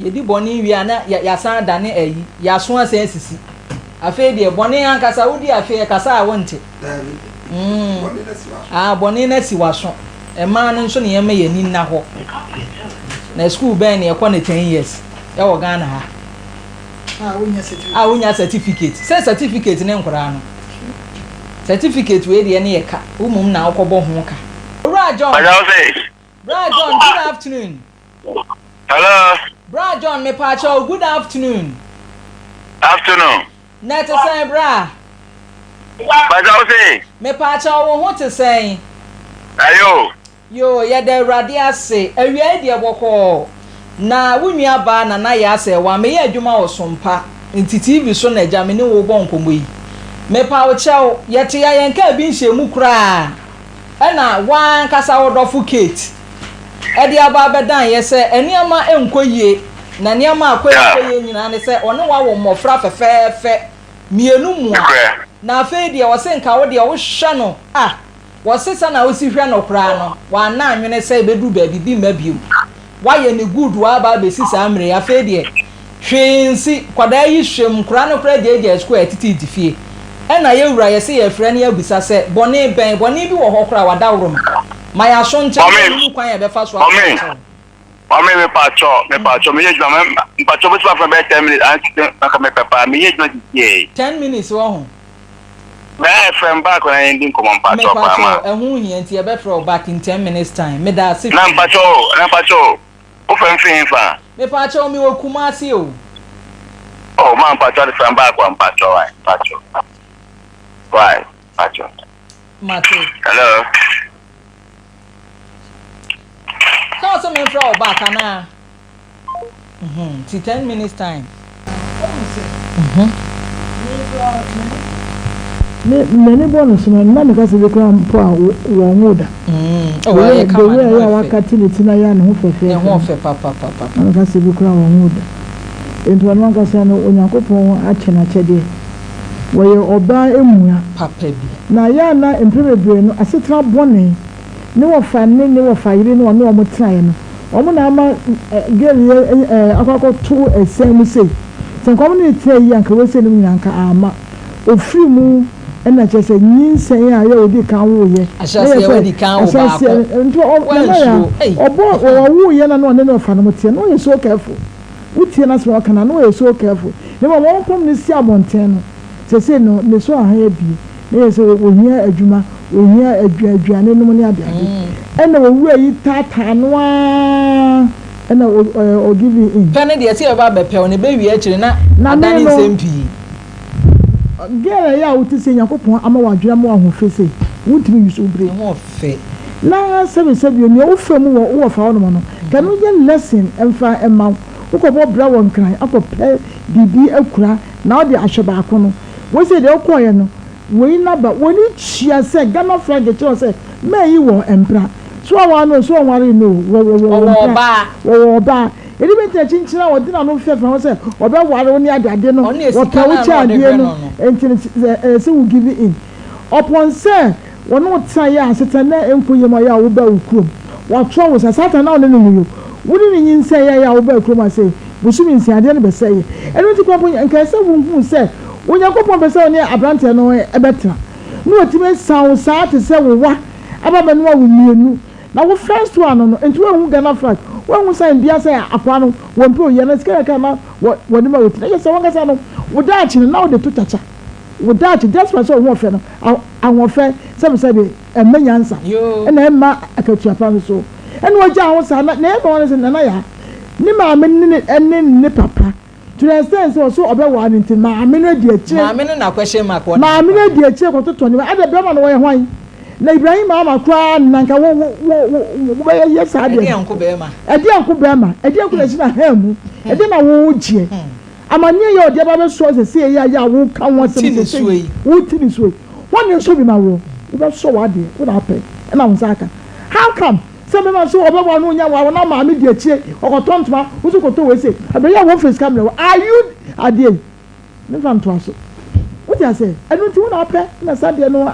Yɛdi bɔne wie a na yɛasan adane ayi, yɛaso asan asisi. Afei deɛ bɔne ankasa wodi afei ɛkasa a wonte. Mm. Ah, bɔne no asi w'aso. Mmaa no nso ne yɛmma yɛn ani nna hɔ. Na sukuu bɛn na yɛkɔ no 10 years ɛwɔ Ghana ha? A wonya certificate. Sɛ certificate ne nkoraa no. Certificate wei deɛ ne yɛ ka. Wo mmom na wokɔbɔ ho ka. Owura John. Bra John, good afternoon. Hello. Bra John, mepaakyɛw, good afternoon. Afternoon. Na ɛte sɛn, bra? Paakyɛw wo se? Mepaakyɛw, wo ho te sɛn? Ayo. Yoo, yɛda Awurade ase. Awia yi deɛ bɔkɔɔ. Na wo nua baa Nana Yaa sɛ wameyɛ adwuma wɔ Sompa nti TV so na agya me ne wo rebɔ nkɔmmɔ yi. Mepa wo kyɛw, yɛte a yɛnkaa bi nhyɛɛ mu koraa. Ɛna wo ara ankasa wo dɔfo Kate de aba abɛdan yɛ sɛ nneɛma nkɔ yie, na nneɛma a akɔ nkɔ yie nyinaa ne sɛ ɔne wo awo mmɔfra fɛfɛɛfɛ mmienu mua, na afei deɛ ɔse nka wo deɛ wohwɛ no ah, wɔse sɛnea wosi hwɛ no koraa no wanna anwene sɛ ɛbɛduru baabi bi mma bio. Wayɛ ne good waba abɛsi saa mmerɛ yi afei deɛ hwee nsi nkwadaa yi hwɛm nkwadaa no koraa gyaagyaa sukuu a yɛteteete fie ɛna yɛ wura yɛse yɛfrɛ no yɛabisa sɛ bɔne bɛn bɔne bi wɔ hɔ koraa wadaworoma ma yɛaso nkyɛ na yɛhunu kwan a yɛbɛfa so afa akyɛ wo. Mame mepakyɛw mepakyɛw meyɛ adwuma mepakyɛw bɛtumi afrɛ bɛyɛ ten minutes ansa nka mepɛ paa meyɛ adwuma sisiei. Ten minutes wɔ ho. Bɛɛ frɛ me back na yɛndi nkɔmmɔ mpakyɛw paa ma. Mepakyɛw ɛho hia nti yɛbɛfrɛ wo back in ten minutes time meda ase Na pii. mpakyɛw na mpakyɛw wo frɛ me firi henfa? Mepakyɛw mewɔ Kumasi o. Oh ma mpakyɛw de frɛ me back wa mpakyɛw wai mpakyɛw wai mpakyɛw. Mate. Hello. Sɛ ɔse memfrɛ wo back anaa? Nti ten minutes time. Me m'ani bɔ no so no na meka sɛ bi koraa mpo a wɔnwoo da. Oh, ayɛ The kama, way ne ho ɛyɛ a ɛfɛ. wakate ne ti na ayɛ a ne ho Ne fɛfɛɛfɛ ho no, ɔfɛ papapapa. na meka sɛ bi koraa wɔnwoo da. Enti ɔno ankasa no Onyankopɔn akyɛ no akyɛdeɛ. Wɔyɛ ɔbaa mua. Papa bi. Na ɛyɛ a na mprɛ bebree no asetena bɔne ne wɔfa ne ne wɔfa yere ne ɔne wɔn tenaeɛ no, wɔn na ama girl yi akɔ akɔto ɛsɛn mu sei. Sɛ nka wɔn ne no tenaa yie a nka wei sei nom nyinaa nka amma. Ɔfiri mu na kyerɛ sɛ nyinsɛn a yɛ ɔdii kan woeɛ na yɛ Ahyɛaseɛ sɛ wadi kan wo ahyɛaseɛ baako. nti ɔ Nana Yaa Woansuro ei. ɔbɔ ɔwoeɛ na na ɔne ne wɔfa nom teɛ na ɔyɛ so careful. Wotie n'asɛm a ɔka no a na ɔyɛ so careful. Na mmom wɔn pam no si abɔnten no seesei no ne so ahan abue na yɛ sɛ wɔhia adwuma. Ohia aduane nom ne adeade. Ɛna owura yi taataa no ara ɛna o give in. Pɛ no deɛ sɛ yɛbɛba abɛpɛ wo no ɛbɛwie akyire na Na me adane no, nsɛm pii. Girl a ɛyɛ a wote sɛ Nyankopɔn ama wo adwene ama wo ahoɔfɛ sei, wontumi use wo brain. Ne ho ɔfɛ. Na sɛbi sɛbi o, nea wofa mu wɔ wo wɔfa hɔnom no, ka ɛno nyɛ lesson mfa mma wo. Wokɔbɔ bra wɔ Nkran akɔpɛ biribi akura na wode ahwɛ baako no. Wei sei deɛ wokɔeɛ no, Wei naba w'ani tua sɛ Ghana flag kyerɛ wo sɛ man yi wɔ mpra. So ɔware no o, so ɔnwaree no o, wɔ wɔ Ɔwɔ mpra. ɔbaa. Wɔwɔ ɔbaa. Ɛde bɛnti na kyinkyin a ɔde n'ano fɛfɛ ho sɛ ɔbɛware wo ne adeade no, Ɔno yɛ sika wɔpɛ wo no a na kyɛ ɔde adeɛ hwɛ no, no no. nti no ɛsɛ sɛ wo give in. Ɔpɔn sɛ wɔne wo tena yɛ asetena na ɛnkɔ yie ma wo yɛ a wobaa wo kurom. Wɔatoa wo sa. Satan na wo ne no nwo yo. Wo ne no nyinsɛn yɛ a wobaa kurom ha sei, bosome nsia adeɛ no bɛsɛeɛ. Ɛno nti kora mpo nka ɛsɛ sɛ wohunu sɛ Onyankopɔn pɛ sɛ wo ne aberanteɛ no bɛtena. Na watumi asiane wo saa te sɛ wo wa aba abɛnoa wo mmienu. Na wo first one no nti woanhu Ghana flag, woanhu sign biara sɛ akoa no wɔmpɛ oyi anaa sika kakra na wɔde ma wo ti. Na kyerɛ sɛ wankasa no wo daakye no na wode to kyakya. Wo daakye despite sɛ wo ho ɔfɛ no, ahoɔfɛ sɛbesɛbe ɛmma nyansa ɛna ɛmma akatua pa nso. Ɛna ogyaa ho saa na nea ɛyɛ me nwanwa ne sɛ Nana Yaa ne maame ne ne ne papa to the extent sɛ ɔse ɔbɛware no nti maame no adi akyire. Maame no na question mark wɔ ne Maame no ho adi akyire kɔtotɔ nneɛma ɛna bɛrima no ɔyɛ hwan? Na Ibrahim Mahama koraa na nka wo wo wo wo wobɛyɛ yɛ saa adeɛ Ɛdeɛn no. nko bɛrima? Ɛdeɛn nko bɛrima? Ɛdeɛn nko na ɛsi na hɛn mu? Ɛdeɛn na wo gyeɛ? Amaneɛ yi a ɔde aba abɛsoa wo sɛsɛɛ yi a yɛ a woka ho asɛm Wote ne sɛsɛɛ suo yi, yi. wote ne suo yi, hwan na ɛsɔ bi ma woɔ? Wobɛsɔ w'adeɛ, wo na wopɛ ɛna wo nsa aka. How come sɛ bɛma so ɔbɛboa no ɔnya wawo na maame di akyire ɔkɔtɔ ntoma wo nso kɔtɔ wei sei ɛbɛyɛ a wɔmfa sika mmerɛ wo are you adeɛ yi memfa ntoa so wote aseɛ ɛno nti wo na wopɛ na saa deɛ no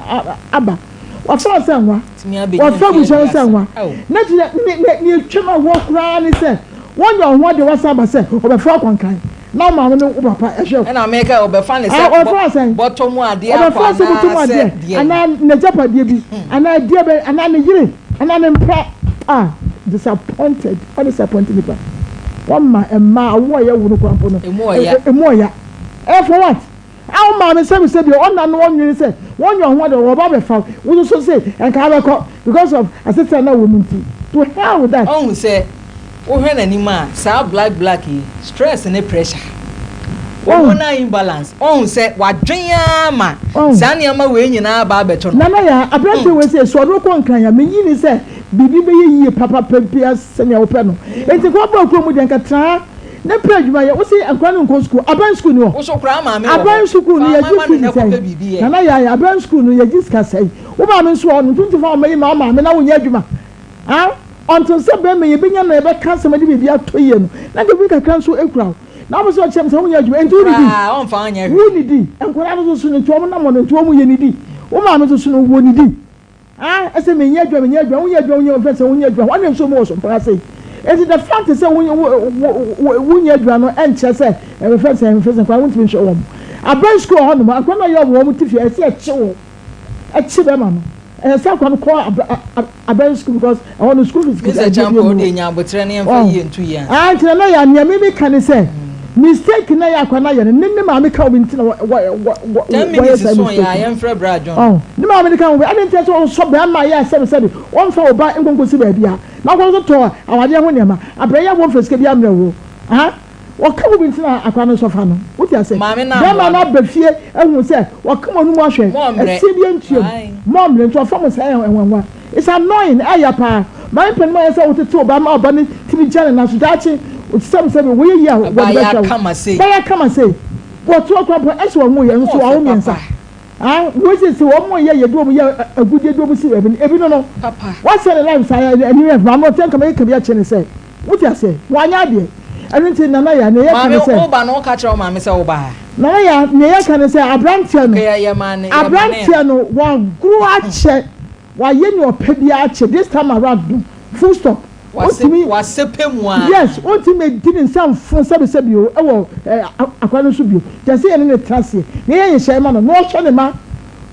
aba wafa wo sɛ nwa Tumi abɛnya wafa mfeɛ abusua no sɛ aduasa. nwa Ao. na kyerɛ ne ne ne atwam ahoɔ koraa ne sɛ wɔnyɛ ɔho adeɛ wasan aba sɛ ɔbɛfa akɔnkan na wo maame ne wo papa ɛhwɛ Ɛna meka ɔbɛfa ne Ah, sɛ ɔbɛfa wo sɛn? bɔtɔ mu adeɛ akɔ Ɔbɛfa sɛ bɔtɔ mu anaasɛ adeɛ deɛn? anaa n'agyapadeɛ bi anaa deɛ bɛn anaa ne yere anaa ne mpra ah disappointed wa disappoint nipa wama mmaa awo a yɛwo no koraa mpo no Emu ɔya. emu ɔya eh for what? A wo maame sɛbi sɛbi ɔna no ɔnwene sɛ wɔnyɛ ɔho adeɛ ɔba abɛfa wo wo nso se nka abɛkɔ because of asetena na wɔ mu nti to hell with that. Ɔhu sɛ wohwɛ n'anim a saa black black yi stress ne pressure hormonal imbalance ɔhu sɛ wadwen ara ma saa nneɛma wei nyinaa aba abɛto no. Nana yaa aberanteɛ wei sɛ sɛ ɔde wo kɔ nkran a menyi ni sɛ biribi bɛyɛ yie papapa biara sɛnea wopɛ no nti nka waba kurom deɛ nka tra ha ne pɛ adwuma yɛ wose nkwadaa no nkɔ sukuu aban sukuu ni hɔ Wo so koraa maame wɔ aban hɔ sukuu no fa yɛgye ama no fees na sɛn kɔpɛ biribi yɛ. Nana yaa aban sukuu no yɛgye sika sɛn wo maame nso wɔ hɔ no nti wontumi fa wo mma yi ma wo maame na wonyɛ adwuma Ah until sɛ bɛrima yi yɛbɛnya no na yɛbɛka asɛm de biribi atɔ yie no na nka biribi kakra nso kura wo na wopɛ sɛ ɔkyerɛ me sɛ wonyɛ adwuma nti wonidi Koraa ɔmfa wo nyɛ hwee. wonidi nkwadaa no nso so no nti wɔn nam hɔ no nti wɔn yɛ nidi wo maame nso so no wɔ nidi ah ɛsɛ menyɛ adwuma menyɛ adwuma wonyɛ adwuma wonyɛ mfɛn sɛ wonyɛ adwuma wɔn nso mu wɔ so mpaa sei nti the fact sɛ wonyɛ wonyɛ adwuma no ɛnkyerɛ sɛ mfɛn sɛ mfɛn sɛ nkwadaa wontumi nhwɛ wɔn aban sukuu wɔ hɔ nom akwadaa no yɛ wɔn wɔn ti fie ɛsɛ ɛkye wo ɛkye bɛrima no ɛsɛ sɛ akwadaa no kɔ abɛn school because ɛhɔ no school fees kita ɛdi bi mu. Mr. Nya abotrɛ ne yɛmfa yie nto yie ansa. Ah nti na na yɛ nea mi mi ka ne sɛ mistake na yɛ akwadaa na yɛ no ne ne maame ka obi nti na wɔ wɔ wɔ wɔyɛ saa mistake. 10 minutes so yɛ a yɛmfrɛ bra John. Oh ne maame ne ka ho bi adi nti sɛ ɔsɔ bɛrima yɛ sɛbi sɛbi wɔmfa ɔba nkonkosi baabi a na ɔkɔ so tɔ awadeɛ ho nneɛma abrɛ yɛ wɔmfa sika bi amrɛ wo ah. Wɔka mu bi nti na akwadaa no nso fa no. Wote ase? Maame no Bɛrima ammoa no no. aba fie ahu sɛ wɔka mo anum ahwɛ. Mo mmerɛ. Ɛseɛ bi ntua mu. Ae. Mo mmerɛ nti ɔfa mo saa yɛ nwanwa. It's annoying, ɛyɛ paa. Maame panin mu ayɛ sɛ wotete wo ba ma ɔba no tumi gyina ne nan so. Daakye, sɛbi sɛbi, woyɛ yie a wɔde Ɛbaa yɛ bɛhwɛ wo. akama sei. Bɛyɛ kama sei. Wɔto akora mpo ɛsɛ wɔn yɛ nso Ɔfɛ wɔawo mmiɛnsa. papa. Ah, wei sɛ sɛ wɔn yɛ yɛde wɔn yɛ agudeɛ de wɔn si baabi no, ebi no no. Papa. Wɔasɛ ne life saa, ɛni yɛ maame ɔtɛ nka mɛka bi akyerɛ ne sɛ. Wote aseɛ? Wanyɛ adeɛ. Ɛno nti Nana Yaa, nea yɛka ne Maame, sɛ. woba no, woka kyerɛ wo maame sɛ woba ha? Nana Yaa, nea yɛka ne sɛ, aberanteɛ no, Okay, yɛ maa no, yɛ ma no aberanteɛ no, wagoro akyɛ, wayɛ nea ɔpɛ biara akyɛ, this time around no, full stop. Wase, Wontumi, wasɛpɛ mu ara. yes, wontumi mmɛdi ne nsa mfo sɛbesɛbe o, ɛwɔ eh, akwadaa no so bio. Kyerɛ sɛ yɛne no tena aseɛ, na yɛyɛ nhyehyɛeɛ ma no, na ɔhwɛ ne mma.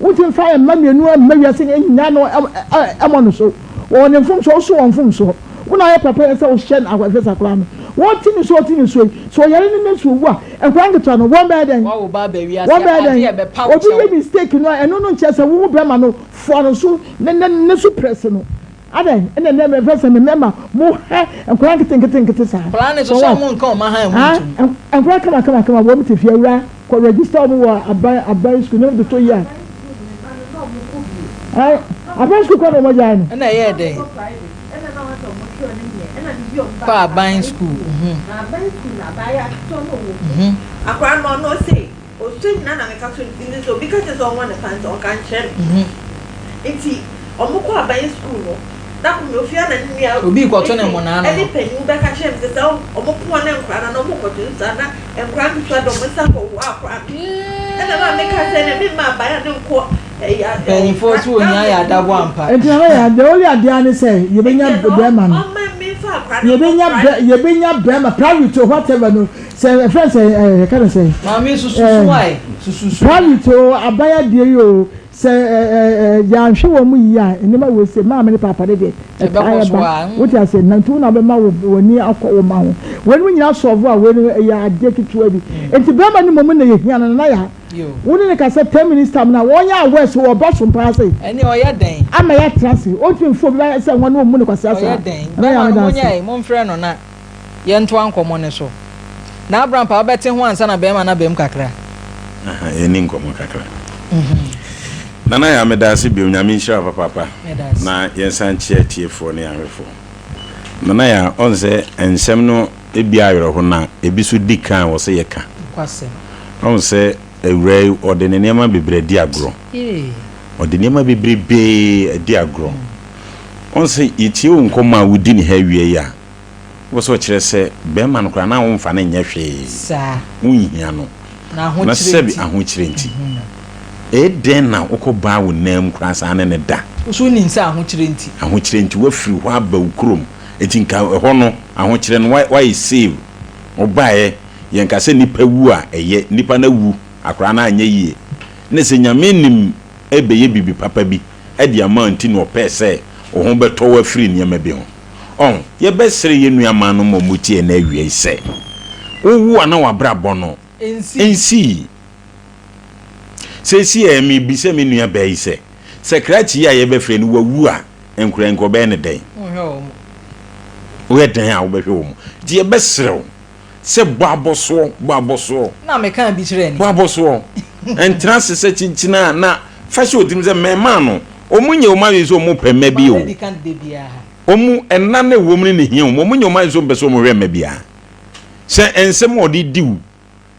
Wontumi mfa mma mmienu mma wiase nnya no mmɔ no so. Wɔwɔ ne mfomsoɔ, wo nso wɔ mfomsoɔ. Wo na ayɛ papa yɛ sɛ wohyɛ no ahwɛ sakora no. Wɔte ne so ɔte ne so yi, sɛ ɔyare ne ne so owu a, nkwadaa nketewa no, wɔn bɛyɛ dɛn? Wɔn bɛyɛ dɛn? Obi yɛ mistake no a, ɛno no nkyerɛ sɛ wo bɛrima no foa no so ne ne ne so press no. Adɛn ɛna ɛnɛ mɛfɛ sɛ me mɛma mo hɛ nkwadaa nketenkete nkete saa. Nkwadaa no so sɛ wɔn nka wɔn ahan mu ntum. Nkwadaa kama kama kama wɔn te fie awura kɔ register wɔn wɔ aban aban sukuu ne wɔn toto yie a. Aban sukuu kɔ na wɔn agyae no. Ɛna ɛyɛɛ dɛn? Kɔ aban sukuu. Akwadaa no ɔno ɔse Ɔsua nyinaa na meka kyerɛ no nti sɛ obi ka kyerɛ sɛ ɔnwɔ ne pant a ɔnka nkyerɛ me nti ɔmo kɔ aban sukuu no da koro me ofie a na ne nua Obi rekɔto ne mmonnaa no ɛne no. panyin bɛka kyerɛ me sɛ sɛ ɔmo pɔn ne nkora no na ɔmo kɔto nso a na nkora nketewa de ɔmo nsa kɔ wɔ akora no ɛna maa meka sɛ ɛnɛ me mma aban a ne nkɔ ɛyi a Mpanyinfoɔ so ohia yɛ adabo ampa. Nti na yɛ the only adeɛ ara ne sɛ yɛbɛnya nti ɛna bɛrima no ɔma me nfa akora no nkɔ yɛbɛnya bɛ private. yɛbɛnya bɛrima private o whatever no Sɛ yɛfrɛ no sɛ ɛɛ yɛka no sɛ. Maame susu so Ɛɛ ae susu so. private o aban adeɛ yi o sɛ ɛɛ ɛɛ yɛanhwɛ wɔn mu yie a nneɛma wei sɛ maame ne paapa ne deɛ ɛtaa Ɛbɛkɔ so ɛba a mm. wote aseɛ na nti wo na wobɛma wo w'ani akɔ wo mma ho weinom nyinaa sɔɔvo a wei no ɛyɛ adeɛ ketewa bi nti bɛrima no mmom na yɛhia no nana yaa Yo. wo ne no kasa 10 minutes time na wɔnyɛ aware sɛ wɔba so mpaa sei Ɛne ɔyɛ dɛn? ama yɛatena ase ɔntumi mfa obi ba sɛ wɔne ɔmmu no kwasea Ɔyɛ saa dɛn? nana yaa Bɛrima no meda ase. monyɛ momfrɛ no na yɛntoa nkɔmmɔ no so. Na Abrampa wobɛte ho ansa na bɛrima no aba mu kakra. Aha, yɛnni nkɔmmɔ kakra. Nana Yaa, meda ase bio. Nyame nhyira wo papaapa. Meda ase. Na yɛnsan nkyea atiefoɔ ne ahwɛfoɔ. Nana Yaa, ɔn sɛ nsɛm no ebi awerɛho na ebi nso di kan a wɔ sɛ yɛka. Nokwasɛm. Ɔn sɛ awuraa yi, ɔde ne nneɛma bebree adi agorɔ. Yee. Ɔde nneɛma bebrebee adi agorɔ. Ɔn sɛ yɛtie wo nkɔmmɔ a wodi ne ha awia yi a, Wopɛ sɛ ɔkyerɛ sɛ bɛrima no koraa na womfa no nyɛ hwee, wonhia no, na sɛbi ahokyerɛ nti. Ɛyɛ dɛn na wokɔbaa wo nan mu koraa saa ne no da? Wo nso wonim sɛ ahokyerɛ nti. Ahokyerɛ nti, woafiri hɔ aba wo kurom. Enti nka ɛhɔ no, ahokyerɛ no, woayɛ save. Wobaeɛ, yɛnka sɛ nnipa wu a, ɛyɛ. Nnipa no awu, akwadaa no anyɛ yie. Ne sɛ Nyame nim rebɛyɛ biribi papa bi de ama wo nti na ɔpɛɛ sɛ wo ho bɛtɔ wo afiri nneɛma bi ho. Ɔn, yɛbɛsrɛ yɛn nuammaa ma wɔtie ɛnnɛ awia yi sɛ, wowo a na w'abrabɔ no nsii. Seesei ɛ, mebisa me nua baa yi sɛ, sɛ krakye yi a yɛbɛfrɛ no wawu a, nkora yi nka ɔbɛyɛ no dɛn? Woyɛ dɛn a wobɛhwɛ wɔn? Nti yɛbɛsrɛ wo sɛ bɔ abɔsoɔ, bɔ abɔsoɔ. Na mekaa bi kyerɛɛ no. Bɔ abɔsoɔ. Ɛntena ase sɛ kyinkyin a na fa hyɛ wo tirim sɛ mmarimaa no, wɔnyɛ wɔn adwene sɛ wɔpɛ mma bi o. Wɔn nna no a ɛwɔ mu no na ehia wɔn. Wɔnyɛ wɔn adwene sɛ wɔmpɛ sɛ wɔhwɛ mma biara. Sɛ nsɛm a ɔde di wo,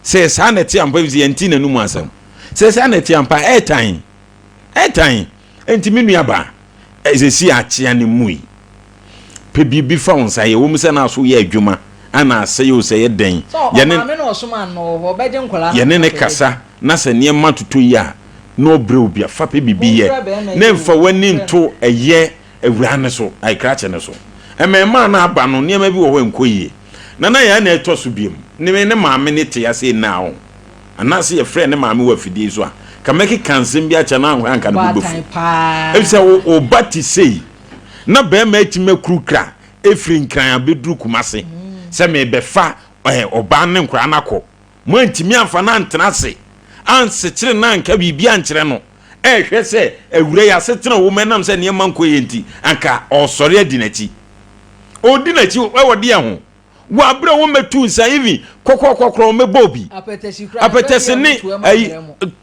sɛ saa na ɛte ampa, efisɛ yɛnte n'anom asɛm. Sɛ saa na ɛte ampa a, ɛtan. Ɛtan. Enti me nuabaa, seesei akyea no mmui. Pɛ biribi fa wo nsa yɛ. Ɛwom sɛ na so yɛ adwuma ana asɛe o, sɛ ɛyɛ dɛn. Yɛne yɛne no kasa na sɛ nneɛma totɔ yie a, na ɔbrɛ wo bi a, fa pɛ biribi yɛ na mfa w'ani nto ɛyɛ awuraa no so, ae krakye no so. Mmarimaa no aba no, nneɛma bi wɔ hɔ a ɛnkɔ yie. Nana Yaa na ɛtɔ so biom. Ne ne maame no te ase nnɛ a, ɔho. Anaasɛ yɛfrɛɛ ne maame wɔ afidie yi so a, ka mɛkeka nsɛm bi akyerɛ no anhwɛ anka ne bo bɛfu. Efisɛ wo ba te sei, na barima atumi akurukura ɛfiri Nkran abɛduru Kumase sɛ merebɛfa ɔbaa no ne nkwadaa no akɔ. Moantumi amfa no antena ase, ansekyere no anka biribi ankyerɛ no, ɛrehwɛ sɛ awura yi asetena wɔ mu ɛnam sɛ nneɛma nkɔ yie nti, anka ɔresɔre adi n'akyi. Ɔredi n'akyi wɔ deɛ ho? Wɔ abere a wɔmmɛtu nsa even kɔkɔɔkɔ koraa wɔmmɛbɔ obi. Apɛtɛsi ne ayi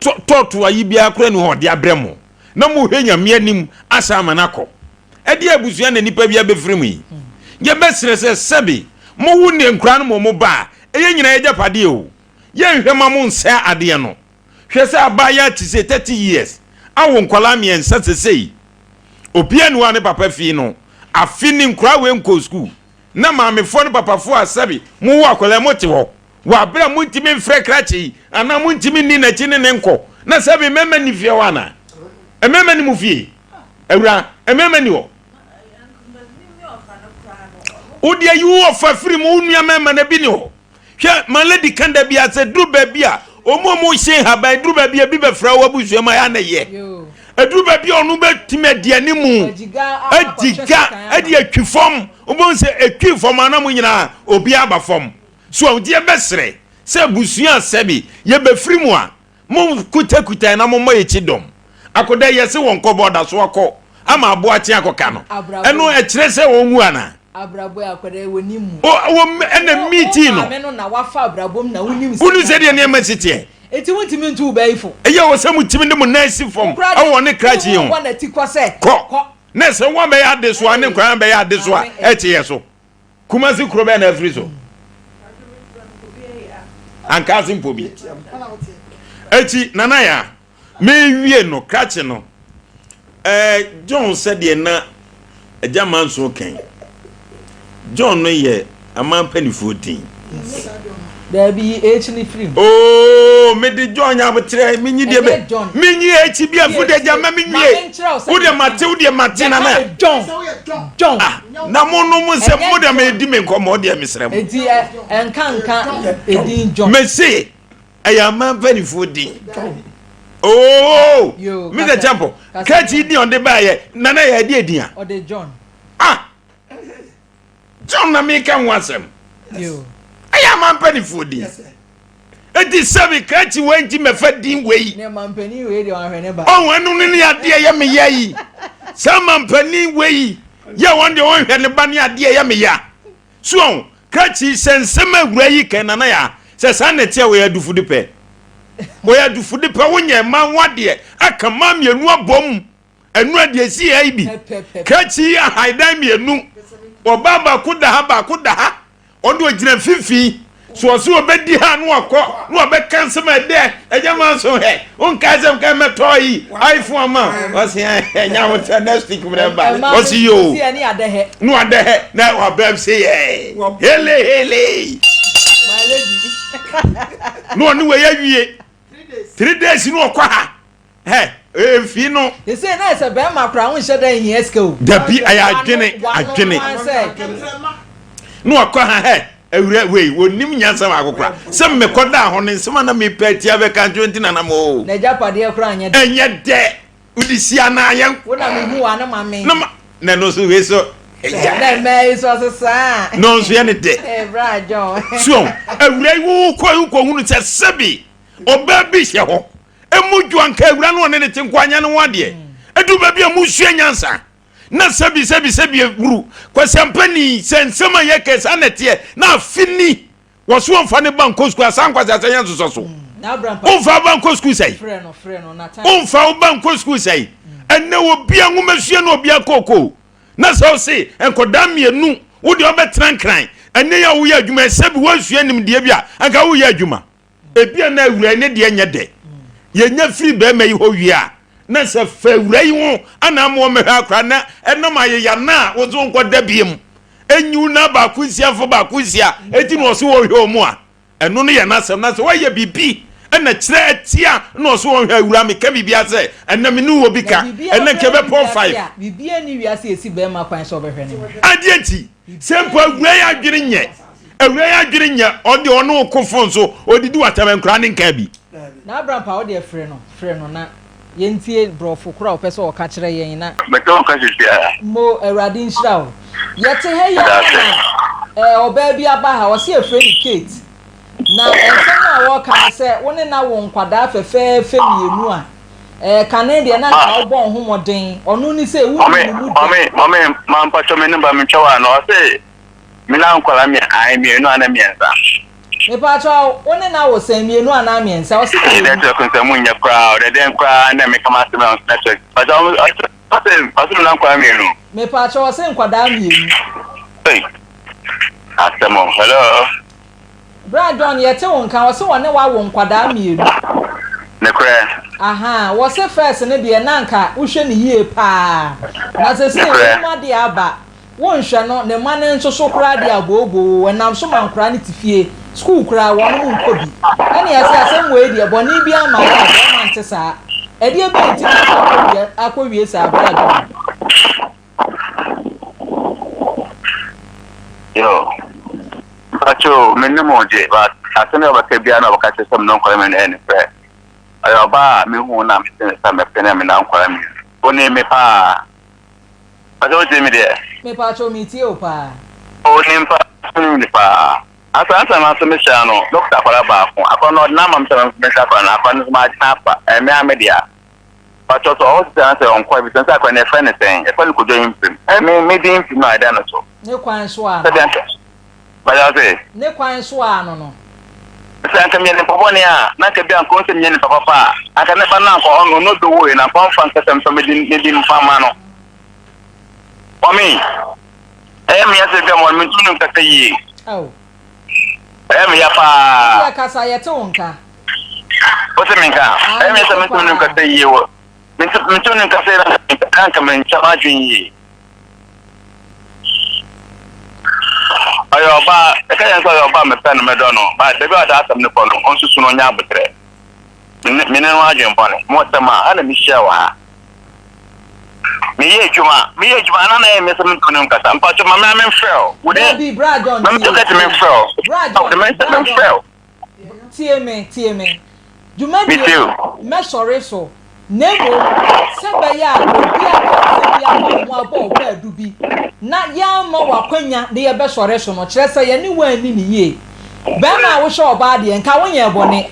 tɔɔto ayi biara koraa ni hɔ ɔde abrɛ mo. Na mohwɛ Nyame anim asa ama no akɔ. Ɛdeɛ abusua na nipa bi abɛfiri mu yi. Yɛbɛsrɛ sɛ sɛbe mowo ne nkoraa no ma wɔn ba a, ɛyɛ nyinaa yɛgyapadeɛ o. Yɛnhwɛ ma mo nsɛe adeɛ no. Hwɛ sɛ abaayaa te sei 30 years awo nkwadaa mmiɛnsa sesei. Obiara ni hɔ a ne papa fii no. Afe ni nkoraa wei nkɔɔ sukuu. Na maamefoɔ ne papafoɔ a sɛbe mowɔ akwadaa yi mote hɔ wɔ aberɛ a montumi mfrɛ krakye yi anaa montumi nni n'akyi ne ne nkɔ na sɛbe mmarima nni fie hɔ anaa? Mmarima nni mo fie? Awuraa, mmarima nni hɔ? Wo deɛ yi wo ɔfa firi mu, wo nua mmarima no bi ni hɔ. Hwɛ, ma lady ka da bi a sɛ duru baabi a, wɔn a wɔhyɛ nhaban duru baabi a bi bɛfra wo abusua mu a ɛyɛ a na ɛyɛ. Ɛduru baabi a ɔno bɛtumi adi animu, adi ga, adi atwi fam. Wobɛhu sɛ ɛtwi fam a na mo nyinaa obiara aba fam. So nti yɛbɛsrɛ sɛ abusua a sɛbi yɛbɛfiri mu a, monkutakutae na mommɔ yɛn kyidɔm. Akoda yi yɛse wɔnkɔ bɔ ɔda so akɔ ama aboakye akɔka no. Ɛno ɛkyerɛ sɛ ɔnwu anaa? Abrabɔ yi akwadaa yi wɔnim mu. O, wɔ ɛna Wo meeting no. maame no na wafa abrabɔ mu na wonim Wonim sɛdeɛ nneɛma si teɛ. Enti wontumi ntu wo ba yi fo. Ɛyɛ wɔ sɛ motumi de mo nan si fam Wo koraa deɛ, wɔ ne krakye yi ho. wobɔ n'ati kɔ sɛ, Kɔ. Kɔ. Na sɛ woabɛyɛ adesoa ne Ei, nkwadaa bɛyɛ adesoa maame ei. ɛte yɛ so. Kumasi kuro bɛn na afiri so? Ankaase mpo bi. Eti Nana Yaa, mewie no krakye no, ɛɛ John sɛdeɛ na Agya Manso kan, John no yɛ aman mpanimfoɔ din. Daabi yi H no firi mu. Oo, mede John yɛ aboterɛ, menyi deɛ bɛ, Ɛnyɛ John. menyi H bi afu deɛ gya ma Ma menwie. menkyerɛ wo Wo deɛ sɛdeɛ mate, wo deɛ mate Yɛka Nana. no John. John. Ah, na mo no mo sɛ Ɛnyɛ mo deɛ John. medi me nkɔmmɔ deɛ mesrɛ mo. Enti ɛ ɛnka nka edin John. Mese ɛyɛ aman mpanimfoɔ din. Oo, Yo, Mr. kasa. Champo, Kasa. krakye din a ɔde baayɛ, Nana yɛ ɛdeɛ din a? Ɔde John. Ah, John na meka ho asɛm. Yo. Ɛyɛ aman mpanimfoɔ din. Eti sɛbi krakye wei nti mɛfa din wei. Ne mampanin wei deɛ ɔnhwɛ ne ba. Ɔho ɛno no ne adeɛ yɛ me ya yi. Saa mampanin wei yɛ wɔn deɛ ɔnhwɛ ne ba ne adeɛ yɛ me ya. So ɔho krakye sɛ nsɛm awura yi kɛn nana ya sɛ saa na ɛteɛ wɔyɛ adufode pɛ. Wɔyɛ adufode pɛ wonyɛ mma ho adeɛ aka mmaa mmienu abom. Ɛno a deɛ ɛsi ha yi bi. Krakye yi ahan dan mmienu. Ɔbaa baako da ha baako da ha. Ɔno deɛ ɔgyina mfimfini. So ɔse ɔbɛdi ha na wakɔ na wabɛka nsɛm a ɛdɛ ɛnyɛ ma nso hɛ wonkae sɛ mkae mɛtɔ yi iPhone ama ɔse ɛnyɛ ahokyɛ next week mmerɛ ba ɔse yoo na wadɛhɛ na wabɛm se yɛ hele hele na ɔne wei awie 3 days na ɔkɔ ha Hɛ, mfii no. Sesei na ayɛ sɛ bɛɛma koraa wo nhyɛ da nhia sika o. Dabi, ɛyɛ adwene, adwene. Na wakɔ ha, hɛ, awura wei, wɔnim nyansa baako koraa. Sɛ mekɔ daa hɔ no, nsɛm a na mepɛ atia bɛka nkyerɛ nti na na mo. N'agyapadeɛ koraa nyɛ dɛ. Ɛnyɛ dɛ. Wode si anaa yɛn. Wo na mehu wa ne ma me. Na ma, na ɛno nso wei so. Na mmaa yi so ɔsesa. Na ɔnso yɛ ne dɛ. Ee, bra John. So, awura yi wokɔ yi wokɔ hunu sɛ sɛbi ɔbaa bi hyɛ hɔ. Emu dwo anka awura no ɔne ne te nko anya ne ho adeɛ. Ɛduru baabi a mosua nyansa na sɛbi sɛbi sɛbi awuru kwasiampani sɛ nsɛm a yɛkɛ saa na ɛteɛ na afe ni wɔso wɔmfa ne ba nkɔ sukuu a saa nkwasiasɛm yɛ nsosɔ so. Womfa wo ba nkɔ sukuu sɛe? Womfa wo ba nkɔ sukuu sɛe? Ɛnɛ obia nwomasua na obia kookoo na sɛ ɔse nkɔdaa mmienu wo deɛ ɔbɛtena nkran ɛnɛ yɛ a woyɛ adwuma sɛbi woansua nimdeɛ bi a anka woyɛ adwuma. Ebia na awura yi ne deɛ nyɛ dɛ. Yɛnya firi barima yi hɔ wie a, na sɛ fa awura yi ho ana ama wɔmmɛhwɛ akora na ɛnam ayeya no a wodze wo nkɔda biam enyiw na baako nsia mfa baako nsia eti na ɔse wɔnhwɛ wɔn a, ɛno no yɛ n'asɛm. Na sɛ woayɛ biribi na kyerɛ atia na ɔse wɔnhwɛ awura meka biribiara sɛ ɛnɛ me ne wo wɔ bi Na ka, biribiara ɛnɛ nka koraa nni ɛbɛpɔn wiase five. a, biribiara nni wiase a esi barima kwan sɛ ɔbɛhwɛ ne ho. Adeɛ nti, Sɛ mpo awura yi adwene nyɛ awura yi adwene nyɛ ɔde ɔne wo ko fon so odidi w'atɛm nkoraa ne nkaa bi. Na Abraham pa wo deɛ frɛ no frɛ no na yɛntie brɔfo koro a ɔpɛ sɛ ɔka kyerɛ yɛn na. Mete wo nka sisiaa. Mo awurade nhyira wo. Yɛte ha yi Meda ara ase. na eh, ɔbaa bi aba ha ɔse yɛfrɛ no Kate na nsɛm a wɔreka ne sɛ wo ne no awo nkwadaa fɛfɛɛfɛ mmienu a Eh, kane deɛ na nka wobɔ wo ho mmɔden. Ɔno ne sɛ wonni ne mu da. Mame, mame, ma mpakyɛ me number me ntwa wa no. Ɔse me na nkwadaa mmiɛ, ae mmienu anaa mmiɛnsa. Mepakyɛ wo ne no awo sɛn, mmienu anaa mmiɛnsa? Ɔse mmienu. Network nsɛ mu nyɛ koraa, ɔdɛ dɛn koraa na me kama asɛm na network. Mpakyɛ ɔse, ɔse, ɔse me na nkwadaa mmienu. Mepakyɛ ɔse nkwadaa mmienu. Ei, asɛm o, hello. Bra John yɛte wo nka, ɔse wɔne wo awo nkwadaa mienu. Nokorɛ. Ahaa, wɔse first no deɛ na anka wohwɛ no yie paa, na sesei Nokorɛ. onim adeɛ aba, wonhwɛ no, ne mma no nso so koraa deɛ abooboo, ɛnam so ma nkoraa no te fie, school koraa wɔnom nkɔ bi. Ɛne yɛse asɛm wei deɛ bɔne biara mmaeɛ a bɛɛma nte saa, ɛdeɛ bɛn nti na akɔwie akɔwie saa Bra John? Yo, mpakyɛw, mennim wo de, but asɛm bi a wobɛka biara na wɔbɛka kyerɛ sɛ me ne nkɔla mmienu ɛyɛ nokorɛ. Ɔyɛ ɔbaa a mehu no a mete ne sɛ mɛpɛ ne me na nkwadaa mmienu. Onim me paa. Mpakyɛ wotie me deɛ? Mepakyɛw metie wo paa. Onim paa, onim me paa. Ansa ansa na nso mehyia no, dɔkta akwadaa baako. Akwadaa no ɔde no ama me sɛ menhwɛ akwadaa no. Akwadaa no nso magye no afa. Ɛyɛ me ara me dea. Mpakyɛw sɛ ɔwɔ sisi anasɛ ɔnkɔ a, bisa no sɛ akwadaa no yɛfrɛ no sɛn? Yɛfrɛ no Kojo Mpirim. Ɛyɛ me me din Mpirim a ɛda no so. Ne kwan so ano. Sɛdeɛ anka Mpakyɛw ɔse? Ne kwan so ano no. Sɛ anka meyɛ nipa bɔne a, na anka bi anka ɔhu sɛ meyɛ nipa papa a, anka ne ba no anka ɔno ɔno ɔbɛwuiɛ no anka ɔmfa nka sɛ mfa me din me din mfa mma no. Mɔmi, ɛyɛ me ya sɛ bi a mɔ mentumi ne nkasa yie. Ɛyɛ me ya paa. Wodeɛ kasa yɛte wo nka. Wo se menka? Ɛyɛ me ya sɛ mentumi ne nkasa yie wɔ mentumi ne nkasa yie na anka menkyɛ m'adwene yie. Ɔyɛ ɔbaa, ɛka yɛn sɛ ɔyɛ ɔbaa mepɛ no mɛdɔ no, but baabi a ɔde asɛm no kɔ no, ɔnsusu no ɔnyɛ aboterɛ. Me ne no adwene bɔne, mo asɛm a, ha na mehyia wɔ ha. Meyɛ adwuma, meyɛ adwuma, ana na ɛyɛ me sɛ mentumi ne nkasa. Mpakyɛ ma me a memfrɛ o. Wode, Dabi, Bra John ma me tie, tokɛte tie. memfrɛ o. Bra John, Wode, me Bra John. memfrɛ o. Tie me, tie me. Dwumadie Metie no, o. mɛsɔre so, na mmom sɛ ɛbɛyɛ a obi aka asɛm bi afa wo ho abɔ wo kwaadu bi na yɛamma wo akwanya na yɛbɛsɔre so no, kyerɛ sɛ yɛne wo anni no yie. Barima a wohyɛ ɔbaa deɛ, nka wonyɛɛ bɔne,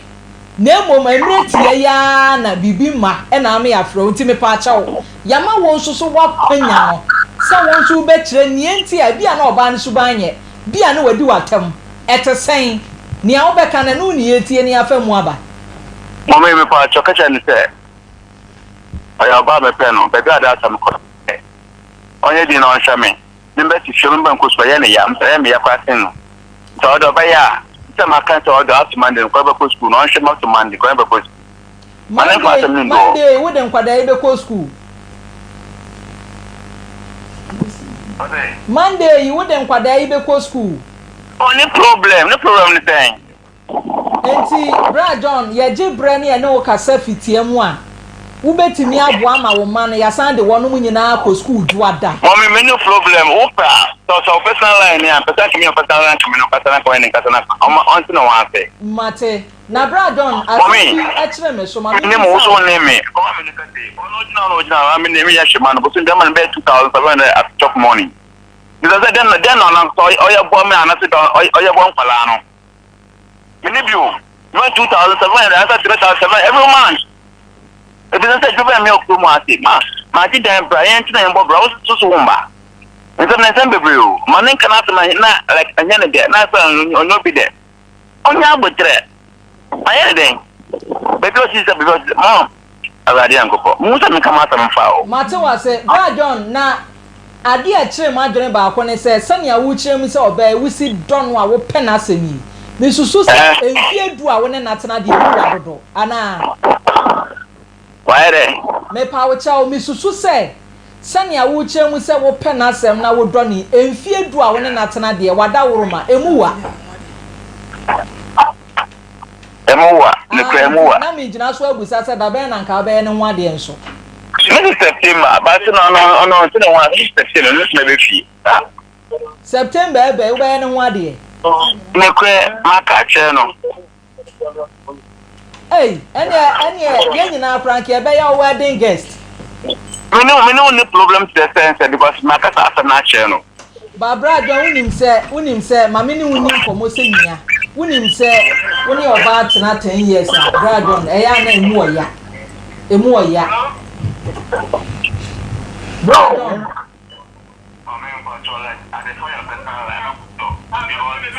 na mmom mmerɛ tiaa yi ara na biribi mma na ama yɛafrɛ wo, nti mepaakyɛw, yɛama wo nso so w'akwanya no sɛ wo nso wobɛkyerɛ nea enti a ebia na ɔbaa no suban nyɛ, bi a na wadi wo atɛm. Ɛte sɛn? Nea wobɛka no, ɛno ne yɛretie na yɛafa mu aba. Mummy mepaakyɛw ka kyerɛ no sɛ ɔyɛ ɔbaa a mepɛ no, baabi a ɔde asɛm kɔ no sɛ ɔnyɛ din na ɔnhwɛ me, me mba si fie, me mba nkɔ sukuu, ɛyɛ ne ya, mesɛ ɛyɛ me ya koraa sen no, sɛ ɔde ɔbɛyɛ a, sɛ maka sɛ ɔde ato Monday no kɔ bɛkɔ sukuu no, ɔnhwɛ me ato Monday kɔ bɛkɔ sukuu. Ma ne mfa Monday, asɛm no ndu hɔ. Monday wode nkwadaa yi bɛkɔ sukuu. Ɔse. Monday yi wode nkwadaa yi bɛkɔ sukuu. Oh ne problem, ne problem ne sɛn? Enti Bra John, yɛgye berɛ ne yɛne wo kasa fitia mu a, wobɛtumi aboa ma wo mma no yɛasan de wɔnom nyinaa akɔ sukuu Dwoada. Mummy me no problem, wo pɛ a, sɛ ɔsɛ wo personal line ni a, mpɛ sɛ nka me nya wo personal line nka me no kasa na nka ɔne ne nkasa na nka ɔma ɔnte ne ho ase. Mate. Na Bra John, asɛm Mummy, bi kyere me so, ma me ne mo, wo memmisa so wo. wo ne me, ɔma me no kasa yi, ɔno ɔgyina hɔ na ɔgyina hɔ, me ne me yɛ hwɛ ma no, bosom bi ama no bɛyɛ 2700 at chop money. Bisa sɛ dɛn na dɛn na ɔno ankasa ɔyɛ boa me anaasɛ dɛn ɔyɛ boa nkwadaa no. Me ne bi o, mema 2700 anaasɛ 3700 every month. Ebisa sɛ adwuma bɛn me wɔ kurom ha se ma magye dan bra yɛn tena yɛn bɔ bra wo so so wo mba. Nsɛm na nsɛm bebree o. Ma ne nka n'asɛm na like ɛnyɛ ne dɛ na sɛ ɔnyɛ obi dɛ. Ɔnyɛ aboterɛ. Mayɛ no dɛn? Baabi a ɔsi sɛ baabi a ɔsi sɛ mom Awurade Nyankopɔn mehu sɛ menka m'asɛm mfa o. Mate wo ase, Bra John, na adeɛ a ɛkyere m'adwene baako ne sɛ, sɛnea wokyerɛ mu sɛ ɔbaa yi wosi dɔ no a wopɛ n'asɛm yi, mesusu sɛ mfeɛ du a wo ne no atena deɛ emu wa dodo, anaa? Wayɛ dɛn? Mepa wo kyɛw, mesusu sɛ sɛnea wokyerɛ mu sɛ wopɛ n'asɛm na wodɔ no yi, mfeɛ du a wo ne no atena deɛ, wadaworoma, emu wa. Emu wa, Ah, nokorɛ emu nti wa. na megyina so abisa sɛ da bɛn na anka wobɛyɛ ne ho adeɛ nso? Mese September, but no ɔno ɔno ɔnte ne ho ase, mese September, mese mɛbɛ fie. Ah. September ɛbɛ yi wobɛyɛ ne ho adeɛ? Nokorɛ, maka akyerɛ no. Ei, ɛneɛ, ɛneɛ yɛn nyinaa koraa anka yɛbɛyɛ wo wedding guest. Me ne me ne wo nni problem to the extent sɛ because maka saa asɛm no akyerɛ no. Barbara John, wonim sɛ, wonim sɛ, ma me ne wo nni nkɔmmɔ sɛ nua. Wonim sɛ wo ne ɔbaa tena ten years a, Bra John, ɛyɛ a na emu ɔya. Emu ɔya. Bra John.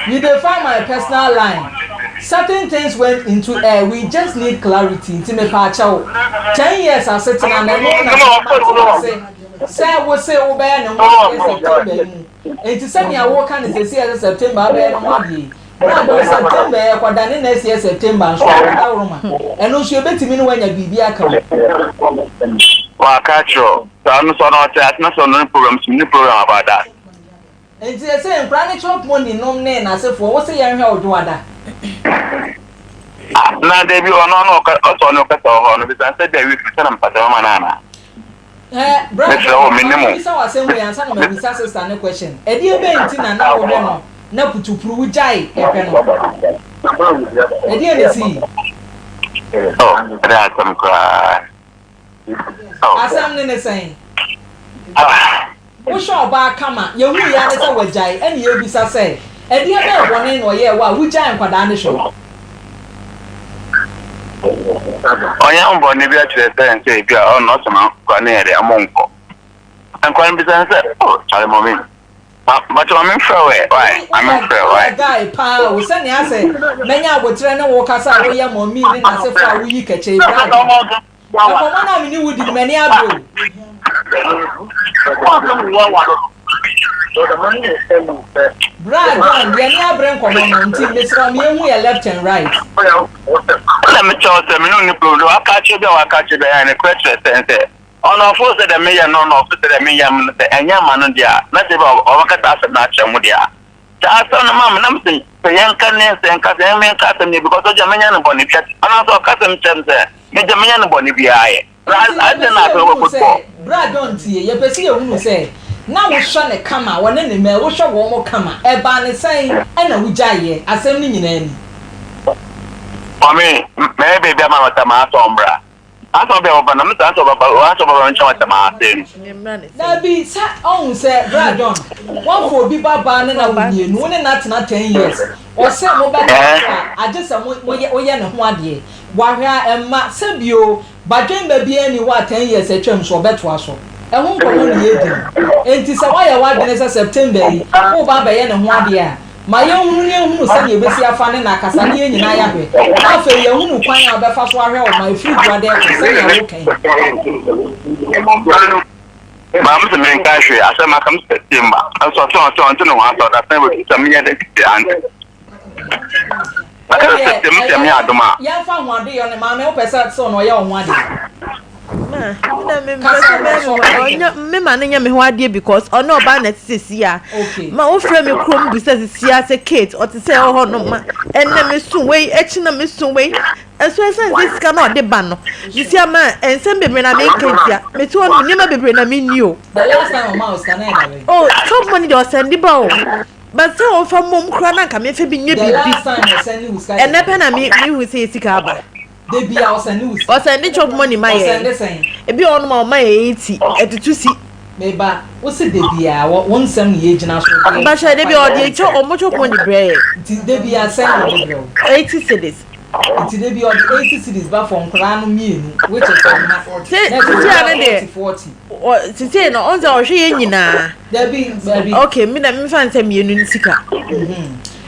You dey find my personal line. Certain things went into air, we just need clarity. Nti mepaakyɛw, ten years asetena na ɛno na mate ase. Sɛ wo se wobɛyɛ ne ho adeɛ September yi mu. Enti sɛnea woka no seesei a sɛ September abɛyɛ ne ho adeɛ yi, na adom September yi ɛkɔda ne next year September nso a, ɔdaworo ma. Ɛno nso yɛbɛtumi ne wo anya biribi aka o. Waka akyerɛ wo. Sɛ ɔno nso ɔno ɔte ase na sɛ ɔno ne problem so menni problem about that. Enti seesei nkwadaa no chop money nom ne n'asefoɔ, wo se yɛnhwɛ wo dwoada? Ah, na dabi ɔno ɔno ɔka ɔsɛ ɔno ɔkasa wɔ hɔ no bisa sɛ bia week no sɛ na mepɛ sɛ mɛma no anaa? Eh, bra Mesrɛ wo, me ne ma mo. mebisa wo asɛm wei ansa na mabisa sister ne question. Ɛdeɛ bɛn nti na na wohwɛ no na putupuru wogyae ɛhwɛ no? Ɛdeɛn na ɛsii? Oh, ɛdɛ asɛm koraa. Oh. Asɛm ne ne sɛn? Wohwɛ ɔbaa kama, yɛhuu yɛ ara ne sɛ wagyae, ɛne yɛrebisa sɛ, ɛdeɛ bɛn bɔne na ɔyɛɛ wo a wogyae nkwadaa no hwɛ? Ɔnyɛ ho bɔne bi akyerɛ sɛ sɛ ebi a ɔno ɔsɛ ma nkwadaa no yɛ dɛ ɔmo nkɔ. Nkwadaa no bisa no sɛ, oh, Charlie mommy, ma bàtɛ ma me nfrɛ wo ɛ, why? Ma me nfrɛ wo, why? Woyɛ guy paa o, sɛnea asɛ manya aboterɛ ne wo kasa a woyɛ mommy ne n'asefo a woyi kɛkyɛ yi, bra John. Nkɔmmɔ no a me ne wo di no, m'ani abere o. Bra John, yɛn ani abere nkɔmmɔ no, nti mesrɛ wo ma yɛnhu yɛ left and right. Ɛna mekyerɛ wo sɛ me ne wo nni problem, waka akyerɛ bi a waka akyerɛ bi a ɛyɛ nokorɛ kyerɛ sɛ sɛ ɔno ɔfo sɛ dɛ meyɛ no na ɔfo sɛ dɛ meyɛ no sɛ ɛnyɛ ma no deɛ a na sɛ bi a ɔbɛkasa asɛm no akyerɛ mo deɛ a Saa asɛm no ma me na mese sɛ yɛnka ne sɛ nka sɛ menka asɛm no because ɔgya menya no bɔne bia anaasɛ ɔka asɛm kyerɛ me sɛ megya menya no bɔne biara yɛ Nti yɛpɛ adɛn sɛ na afei yɛhunu wobɛkɔ sɛ, football. Bra John tie, yɛpɛ sɛ yɛhunu sɛ na wohwɛ no kama, ɔne ne mma, wohwɛ wɔn kama, ɛbaa no sɛn ɛna wogyaeɛ? Asɛm no nyinaa ni. Mame, mɛyɛ baabi ama no sɛ maasɔ mbra. Ansa ɔbɛyɛ ɔba na mesa ansa ɔbɛba ansa ɔbɛba me nkyɛn wɔ Tamase no. Dabi sɛ ɔhu sɛ bra John wafa obi ba baa ne na wo mmienu wo ne no atena ten years ɔse mo bɛ tra so a agye sɛ mo mo yɛ woyɛ ne ho adeɛ wahwɛ a ɛmma sɛ bio badwenba biara nni hɔ a ten years atwam so ɔbɛtoa so ɛho nkɔmɔ ne yɛdi no enti sɛ wayɛ wadwene sɛ September yi woba abɛyɛ ne ho adeɛ a Ma yɛnhunu na yɛnhunu sɛdeɛ yɛbɛsi afa ne no akasa na yɛn nyinaa yɛahwɛ, na afei yɛahunu kwan a wobɛfa so ahwɛ wo ma ɛfiri Guada rekɔ, sɛdeɛ woka yi. Maa me sɛ menka hwee asɛm aka me sɛ tie mma nso ɔsɛ ɔsɛ ɔnte ne ho asɛ ɔda sɛn bɛtu sɛ menyɛ dɛ tete ante aka sɛ sɛ me sɛ meyɛ adom a Yɛmfa ho adeyɔ no maame wopɛ sɛ sɛ ɔno ɔyɛ wo ho adeɛ. Ma me na me mpɛ sɛ mɛyɛ me ho ɔnyɛ me ma no nyɛ me ho adeɛ because ɔne ɔbaa na ɛte sisi a ma wofrɛ me kurom bisa sisi a sɛ Kate ɔte sɛ ɛwɔ hɔ nom ma ɛnɛ me so wei akyi na me so wei ɛso ɛsan sɛ sika na ɔde ba no sisi a ma nsɛm bebree na menka ntia mete hɔ nom nneɛma bebree na menni o. The last time ɔma wo sika na ɛda bɛn? Oh chop money deɛ ɔsɛnde ba o but sɛ ɔmfa mmom koraa na nka memfa bi nyɛ The biribi last time ɔsɛnde wo sika yɛ ɛnɛ pɛ na me mehu sɛ yɛ sika aba. Da bia ɔsɛnde wo sika. Ɔsɛnde chop money ma yɛn. Ɔsɛnde sɛn? Ebi wɔ hɔnom a ɔma yɛn 80, ɛtutu si. Me ba, wo se da bia wɔ wo nsɛm na yɛgyina so de. Mpakyɛ da bia ɔde kyɛ ɔmo chop money brɛ yɛn. Nti da bia sɛn na ɔde brɛ wo? 80 cedis. Nti da bia ɔde 80 cedis ba for nkoraa no mmienu which is mma. Se Na ɛsɛ sisi a obiara ne deɛ 40 40. ɔ sisi no ɔn sɛ ɔhwɛ yɛn nyinaa. Dabi dabi. Okay me na me fa no sɛ mmienu ne sika.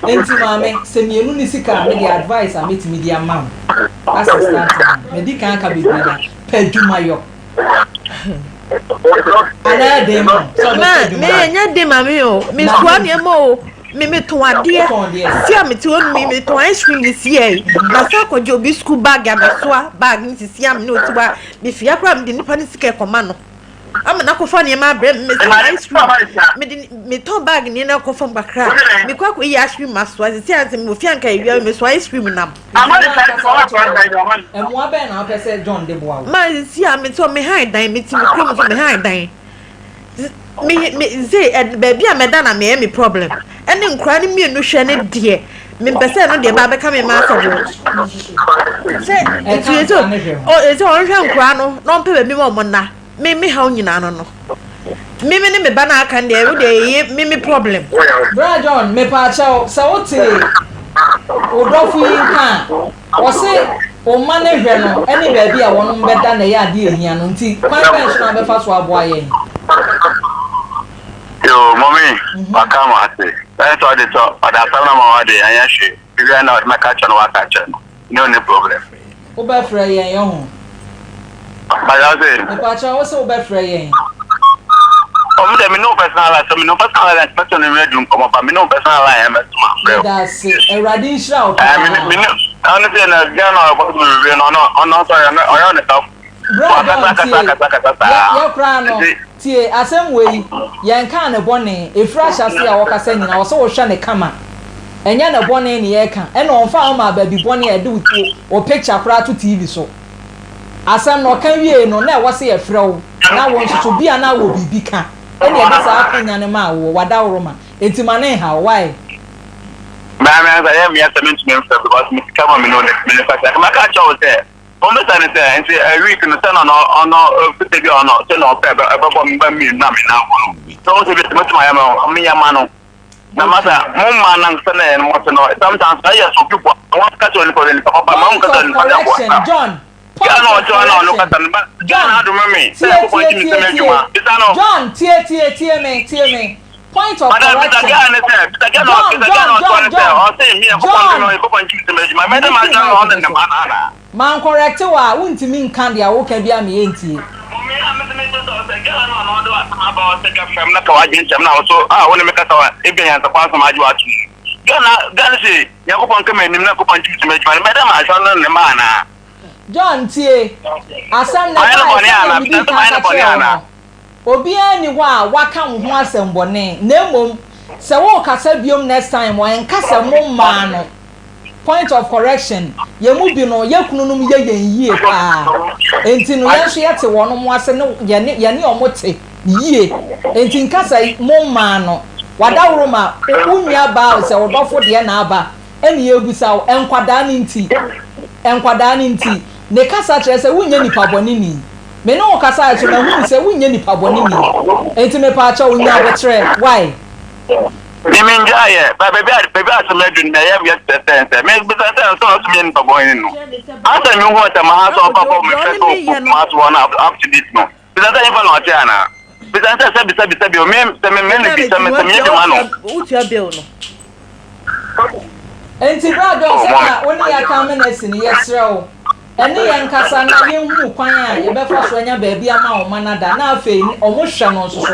Enti maame, sɛ mmienu ne sika a, me deɛ advice a mɛtumi de ama wo as a start no, madi kan aka bebree da, pɛ adwuma yɔ. Anaa ɛden ma wo sɛ wobɛpɛ Ma, adwuma me ayɔ? ɛnyɛ den ma me o, me Na soa nneɛma o, me me tɔn adeɛ, Wotɔn deɛ? si a mete hɔ no me me tɔn ice cream ne si yɛ, na san akɔgye obi school bag abɛsoa bag ne sisi a me ne ɔte hɔ a, me fie koraa mede nipa ne sika ɛkɔma no. Ama no akɔfa nneɛma abrɛ me mesɛ ice cream mede metɔn bag ne na kɔ fam kakra mekɔ akɔyi ice cream masoa sisi a sɛ mewɔ fie anka awia mesoa ice cream nam. Mmoa bɛn na wopɛ sɛ John de boa wo? Ma sisi a metɔ me han dan mete me kurom nso me han dan me me se baabi a mɛda na meyɛ me problem ɛne nkora no mmienu hwɛ ne deɛ mempɛ sɛ ɛno deɛ ba bɛka me ma asɛm o sɛ nti ɛsɛ ɛsɛ ɔnhwɛ nkora no na ɔmpɛ baabi ma ɔmo nna me me haw nyinaa no no me me ne me ba no aka no deɛ wo deɛ ɛyɛ me me problem. Bra John mepaakyɛw sɛ wo te wo dɔfo yi nka a ɔse wo mma no hwɛ no ɛne baabi a wɔnom bɛda na ɛyɛ adeɛ ɛhia no nti kwan bɛn so na wobɛfa so aboa yɛn. Yoo mummy waka mo ase bɛyɛ sɛ ɔde sɛ ɔde asɛm no ama wo de ɛnyɛ hwee biribiara na ɔde mɛka kyerɛ no waka kyerɛ no ne ɔne problem. Wobɛfrɛ yɛn ɔho. Bàyà ɔsè. Mepakyɛw wo se wobɛfrɛ yɛn. Ɔmo dɛ me ne wo personal line sɛ me ne wo personal line mɛtɔ ne radio nkɔmɔ ba me ne wo personal line ɛmɛto ma frɛ wo. Meda ase Awurade nhyira wo paa. Ɛɛ me ne me ne ɔno sɛ na Ghana ɔkɔ so bebree no ɔno ɔno nso ɔyɛ ɔyɛ ɔne ka Bra John tie, yɛ yɛ koraa no, tie asɛm wei, yɛnkaa ne bɔne, ɛfiri ahyɛaseɛ a ɔkasa nyinaa ɔse wohwɛ no kama, ɛnyɛ ne bɔne ne yɛreka, ɛna ɔmfaa wo maa baabi bɔne a yɛde wo wo picture koraa to TV so. Asɛm no ɔka wiee no na ɛwɔ sɛ yɛfrɛ wo na wo nso so bi a na wowɔ biribi ka, ɛna yɛde saa akwanya no maa woɔ, w'adaworoma, enti ma no nha wo, why? Maame ansa yɛ mmea sɛ mentumi mfrɛ because me sika ma me no ne me ne fa sɛ maka akyerɛ wo sɛ. Wɔn bisa ne sɛ nti ɛ week no sɛ na ɔno ɔno sɛ bi ɔno sɛ na ɔpɛ ɛbɛ ɛbɛbɔ me ba mmienu na me nan ho no sɛ wɔn sɛ bi sɛ mɛtumi ayɛ ma me yɛ ma no na masa mo mma na sɛ na yɛ no mo te no sometimes ɛyɛ so people wɔn kasa wɔ nipa wɔ nipa papa ma wɔn Point kasa of nipa de aboa correction, sa. John. Ghana Point of ɔte hɔ na ɔno correction. kasa no ba John, Ghana adome me sɛ tie Nyankopɔn tie gye me tie sɛm tie. adwuma bisa no. John, tie tie tie me tie me. Point of Madam bisa correction. Ghana ne sɛ bisa Ghana John, bisa John, Ghana ɔte hɔ John, ne sɛ John. ɔse me Nyankopɔn John. dome Nyankopɔn gye me sɛm adwuma mɛde Mene ma firi Ghana mic ɔne no ne so. ma na na. Man correct wo a, wontumi nka deɛ woka biara ma yɛntie. Mummy a mese me sɛ ɔsɛ Ghana no ɔno ɔde w'asɛm aba ɔsɛ ka fam na ka w'adwene kyɛm na ɔso a wo ne me kasa wa ebia nyansapɔ asɛm agye w'ato mu Ghana Ghana se Nyankopɔn nka m'anim na Nyankopɔn gye me sɛm adwuma no mɛda ma ahwɛ no ne ma anaa. John tie, asɛm no Mayɛ no ɛbaeɛ bɔne sɛdeɛ anaa? medii Bisa sɛ kan mayɛ no ka bɔne kyerɛɛ wo anaa? no, obiara nni hɔ a waka wo ho asɛm bɔne, na mmom sɛ worekasa biom next time a, nka sɛ mo mmaa no. Point of correction, yɛn mu bi no, yɛn kununom yɛ yɛn yie paa, enti no yɛn nso yɛte wɔnom ase ne yɛne yɛne wɔn te yie, enti nka sɛ mo mmaa no. W'adaworo ma wo nua baa o, sɛ wo dɔfo deɛ na aba Ɛne yɛrebisa wo, nkwadaa no nti, nkwadaa no nti. Ne kasa kyerɛ sɛ wonyɛ nipa bɔne ni. Me ne wo kasaeɛ nso mahunu sɛ wonyɛ nipa bɔne ni. Enti mepaakyɛw nya aboterɛ, why? Me me ngyaeɛ, but baabi a baabi a asɛm adu no ɛyɛ me kyerɛ sɛ nsɛ me bisa sɛ nso na ɔsɛ meyɛ nipa bɔne no. Ansa me hu sɛ maha sɛ ɔba bɔ me fɛ sɛ ɔkɔ Kumasi hɔ no up to date no. Bisa sɛ nyimpa na ɔtse anaa? Bisa sɛ sɛbi sɛbi sɛbi o, me sɛ me me no bi sɛ me sɛ meyɛ bi ma no. Wotua bill no. Enti bra John Oh, mommy. sɛnea wo ne yɛn aka amena asi no, yɛsrɛ wo, ɛne yɛn nkasa na yɛnhunu kwan a yɛbɛfa so anya baabi ama wo mma no ada na afei wɔn hwɛ no nso so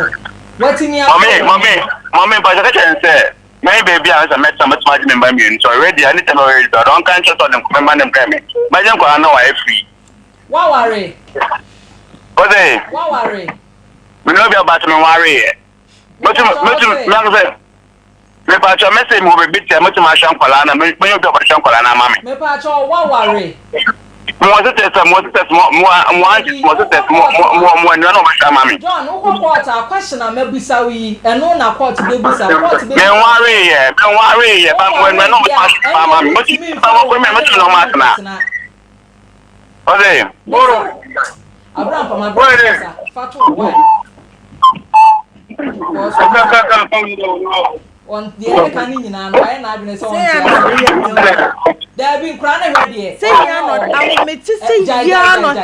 woatumi ahwɛ Mommy, wɔn mommy, mommy, mpakyɛ ka kyerɛ no sɛ mɛyɛ baabi a sɛ mɛtena mɛtumi agye me mma mmienu sɛ ɔready a anytime ɔready biara ɔnka nkyerɛ sɛ ɔde me mma no mbrɛ me mɛgye nkwadaa no na wayɛ free. Woaware? Ɔsɛ. Woaware? Me nua bi aba sɛ me nware yɛ. Mɛtum mɛtum mɛka sɛ mepatwa mɛsɛ mi wɔ baabi tia mɛtum ahwɛ nkwadaa na mɛnyɛ obi a ɔbɛhwɛ nkwadaa na ama me. Mepatwa woaware? Mo sisters mo sisters mo mo mo aunties mo sisters mo mo mo mo nua na ɔbɛhwɛ ama me. John wokɔ court a question a mɛbisa wo yi ɛno na court bɛbisa court bɛbisa. Me nware yɛ me nware yɛ ba mo nua na ɔbɛhwɛ ama me. Mɛtum mɛtum na ɔmo atena. Ɔsɛ. Abraham kasa fa to why. Wɔn deɛ ɛka ne nyinaa no wayɛ n'adwene sɛ wɔn ti ase. Daabi nkura ne hwɛ deɛ. Sɛ yia no ahomete sɛ yia no na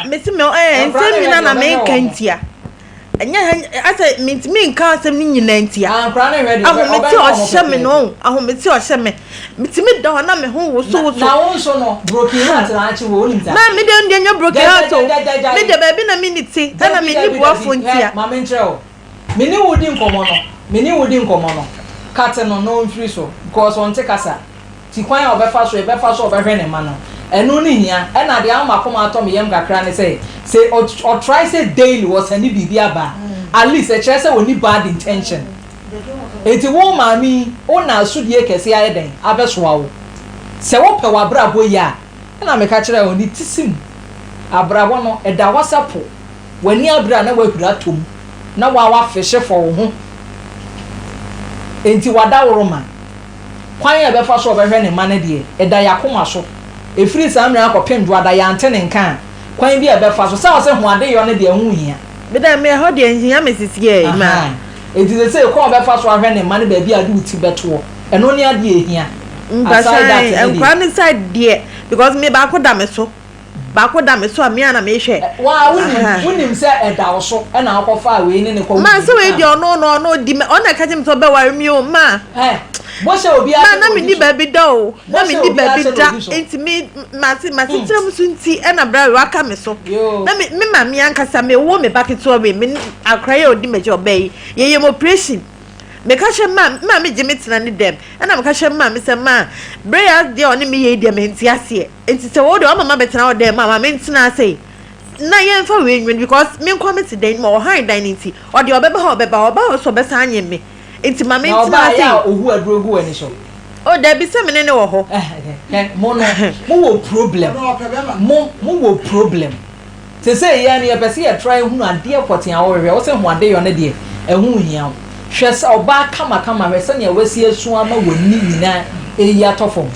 mesi me ɛɛ nsɛm nyinaa na menka ntia. Ɛnyɛ ha asɛ mentumi nka asɛm no nyinaa ntia. Ahomete a ɔhyɛ me no, ahomete a ɔhyɛ me. Metumi da hɔ na me ho woso woso. Na wo nso no, broken heart na akye wo, wonim saa. Ma me deɛ deɛ nyɛ broken heart o. Me deɛ baabi na me ni te, ɛna me ni boafo ntia. Ma me nkyerɛ wo. Me ne wo di nkɔmɔ no, me ne wo di nkɔmɔ no, cut no na ɔmfiri so because ɔnte kasa. Nti kwan a ɔbɛfa so, yɛbɛfa so a ɔbɛhwɛ ne mma no, ɛno ne hia. Ɛna deɛ ama m'akoma atɔ me yam kakra ne sɛ, sɛ ɔ try sɛ daily ɔsɛnde biribi aba a, at least ɛkyerɛ sɛ ɔnni bad intention. Nti wo maame yi, wo na asodie kɛseɛ ayɛ dɛn abɛsoa wo. Sɛ wopɛ w'abrabɔ yie a, ɛna meka kyerɛɛ wo, ne ti sim. Abrabɔ no, ɛda hɔ sɛ po. W'ani abere a na woahuri atɔ mu, na woa woafehye fɔ wo ho. Enti w'adaworoma. Kwan a ɛbɛfa so a ɔbɛhwɛ ne mma no deɛ, ɛda yɛn akoma so. Ɛfiri saa mmerɛ yi ara kɔpem Dwoada, yɛante ne nka a, kwan bi a ɛbɛfa so, sɛ ɔse ho adeyɔ no deɛ, ɛho nhia. Me deɛ, me ɛhɔ deɛ nhia me sisiɛ yi, ma. Ahaa. Enti seesei kwan a ɔbɛfa so ahwɛ ne mma ne baabi a ɔde wo ti bɛtoɔ, ɛno ne adeɛ a ɛhia. Aside that Mpakyɛw, no deɛ. nkwadaa no side deɛ, because me baako da me so. Baako da me so a me ara na mehwɛ. Waa wonim wonim sɛ ɛda wo so ɛna wokɔfaa wei ne ne kɔ Ma sɛ wei deɛ ɔno no ɔno di ɔno na ɛka kyerɛ me sɛ ɔbɛware me o ma. Ɛ bɔhyɛ obiara Ma na menni baabi da o na menni baabi da nti me mase masetena mu so nti ɛna bra wei waka me so na me me maame ankasa mewo me ba ketewa wei me akora yi a ɔdi m'akyi ɔbaa yi yɛyɛ mu operation. Meka kyerɛ me maame, me maame gye me tena ne dɛm ɛna meka kyerɛ me maame sɛ ma bere yi adeɛ a ɔne me yɛ yi deɛ mente aseɛ. Nti sɛ wo deɛ wama mabɛtena hɔ dɛn ma ma mentena ase na yɛmfa wei nwene because me nkoa mete dan no mu ɔhan dan no nti ɔdeɛ ɔbɛba hɔ ɔbɛba hɔ ɔba hɔ nso ɔbɛsan anye me nti ma Na mentena ɔbaa ase. yɛ a ohu aduro gu w'ani so. Oh dabi sɛ me ne no wɔ hɔ. Hwɛ mo no mo wɔ problem mo mo wɔ problem sesei yɛn no yɛpɛ sɛ yɛ try hunu adeɛ pɔtee a wohwehwɛ wose ho adeyɔ no deɛ ɛho nhia wo hwɛ sɛ ɔbaa kama kama hwɛ sɛnea wasi asu ama w'ani nyinaa ɛyi atɔ fam.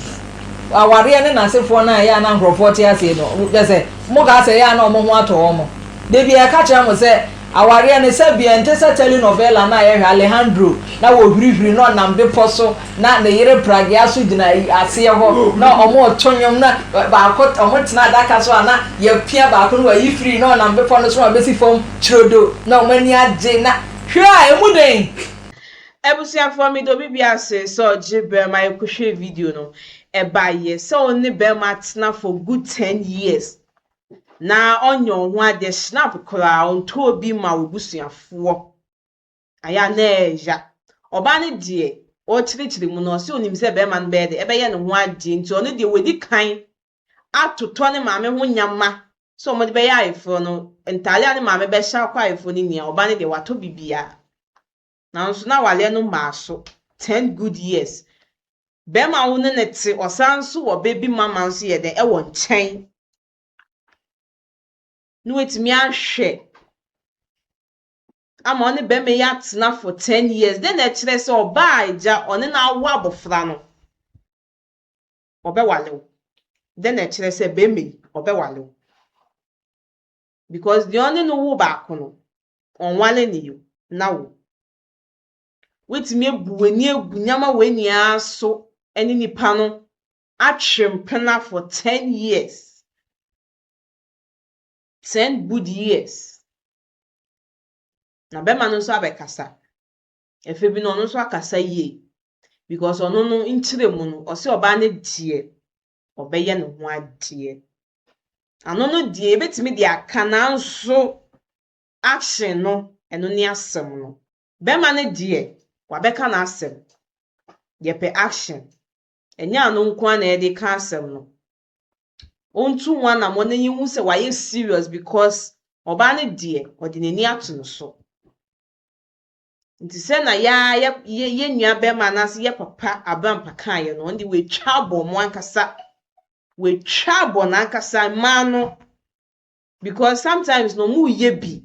Awareɛ ne n'asefoɔ no a ɛyɛ a na nkorɔfoɔ te aseɛ no, kyerɛ sɛ, mo kaa sɛ ɛyɛ a na wɔn ho atɔ wɔn. Da biara yɛka kyerɛ mo sɛ, awareɛ no, sɛbi ɛnte sɛ telenovela no a yɛhwɛ, Alejandro na wɔhurihuri na ɔnam bepɔ so na ne yere pragea so gyina aseɛ hɔ na wɔreto nnwom na baako, wɔtena adaka so a na yɛpia baako na wayi firi na ɔnam bepɔ no so na wabɛsi fam kyirodo na wɔn ani agye na hwɛ a ɛmu den. Abusuafoɔ meda obi biara ase sɛ ɔgye berɛ ma yɛkɔhwɛɛ video no. Ɛbaeɛ sɛ wo ne barima atena for good 10 years na ɔnyɛ wo ho adeɛ schnapp koraa ɔntɔɔ bi ma w'abusuafoɔ. Ayɛ a na ɛɛya. Ɔbaa no deɛ ɔrekyerɛkyerɛ mu no ɔse ɔnim sɛ barima no bɛyɛ dɛ ɛbɛyɛ ne ho adeɛ nti ɔno deɛ wadi kan atotɔ ne maame ho nyama sɛ wɔde bɛyɛ ayeforɔ no, ntaade a ne maame bɛhyɛ akɔ ayeforɔ no nyinaa ɔbaa no deɛ watɔ biribiara. Nanso na awareɛ no mmaa so 10 good years. Bɛrima wo ne ne te ɔsan nso wɔ baby mama nso yɛ dɛn ɛwɔ nkyɛn. Na watumi ahwɛ ama ɔne bɛrima yi atena for 10 years. Then na ɛkyerɛ sɛ ɔbaa agya ɔne no awo abɔfra no ɔbɛwale wo. Then na ɛkyerɛ sɛ bɛrima yi ɔbɛwale wo. Because deɛ ɔne no wo baako no ɔnwale ne yo na wo. Woatumi abu w'ani agu nneɛma wei nyinaa so ne nipa no atwe mpena for 10 years. 10 good years. Na bɛrima no nso abɛkasa. Afei bi no ɔno nso akasa yie because ɔno no nkyerɛ mu no ɔsɛ ɔbaa no deɛ ɔbɛyɛ ne ho adeɛ. Ano no deɛ ebetumi de aka nanso action no ɛno ne asɛm no. Bɛrima no deɛ wabɛka n'asɛm. Yɛpɛ action. Ɛnyɛ ano nko ara na yɛde ka asɛm no. Ɔntu ho anammɔn na yɛnhu sɛ wayɛ serious because ɔbaa no deɛ ɔde n'ani ato no so. Nti sɛ na yaa yɛ yɛ nua bɛrima anaasɛ yɛ papa Abrampa kaeɛ no, ɔno deɛ watwa abɔ mo ankasa. Watwa abɔ n'ankasa mmaa no because sometimes no ɔmo yɛ bi.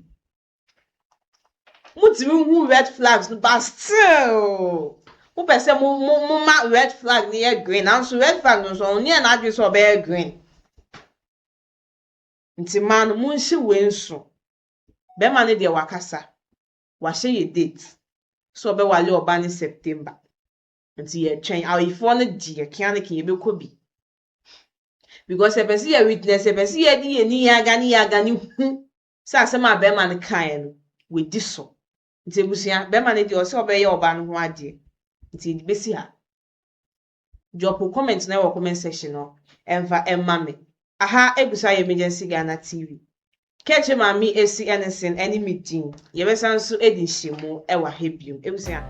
Motumi hu red flags no but still wopɛ sɛ mo mo mo ma red flag no yɛ green nanso red flag no nso ɔno yɛ n'adwene sɛ ɔbɛyɛ green. Nti mmaa no monhyɛ wei nso. Bɛrima no deɛ wakasa. Wahyɛ yɛ date sɛ ɔbɛwale ɔbaa no September. Nti yɛtwɛn. Ayeforɔ no deɛ kea ne kea yɛbɛkɔ bi. Because yɛpɛ sɛ yɛ witness, yɛpɛ sɛ yɛde yɛn ani yaga ne yaga ne hu sɛ asɛm a bɛrima no kaeɛ no wadi so. Nti abusua, bɛrima no deɛ ɔsɛ ɔbɛyɛ ɔbaa no ho adeɛ. Nti yɛde bɛsi ha. Drop comment na ɛwɔ comment section no ɛmfa ɛmma me. Aha egu so ayɛ Emergency Ghana TV. Kɛkyɛ maame esi ɛne sen ɛne me din. Yɛbɛsan nso edi nhyiamu ɛwɔ ha bio. Ebusua.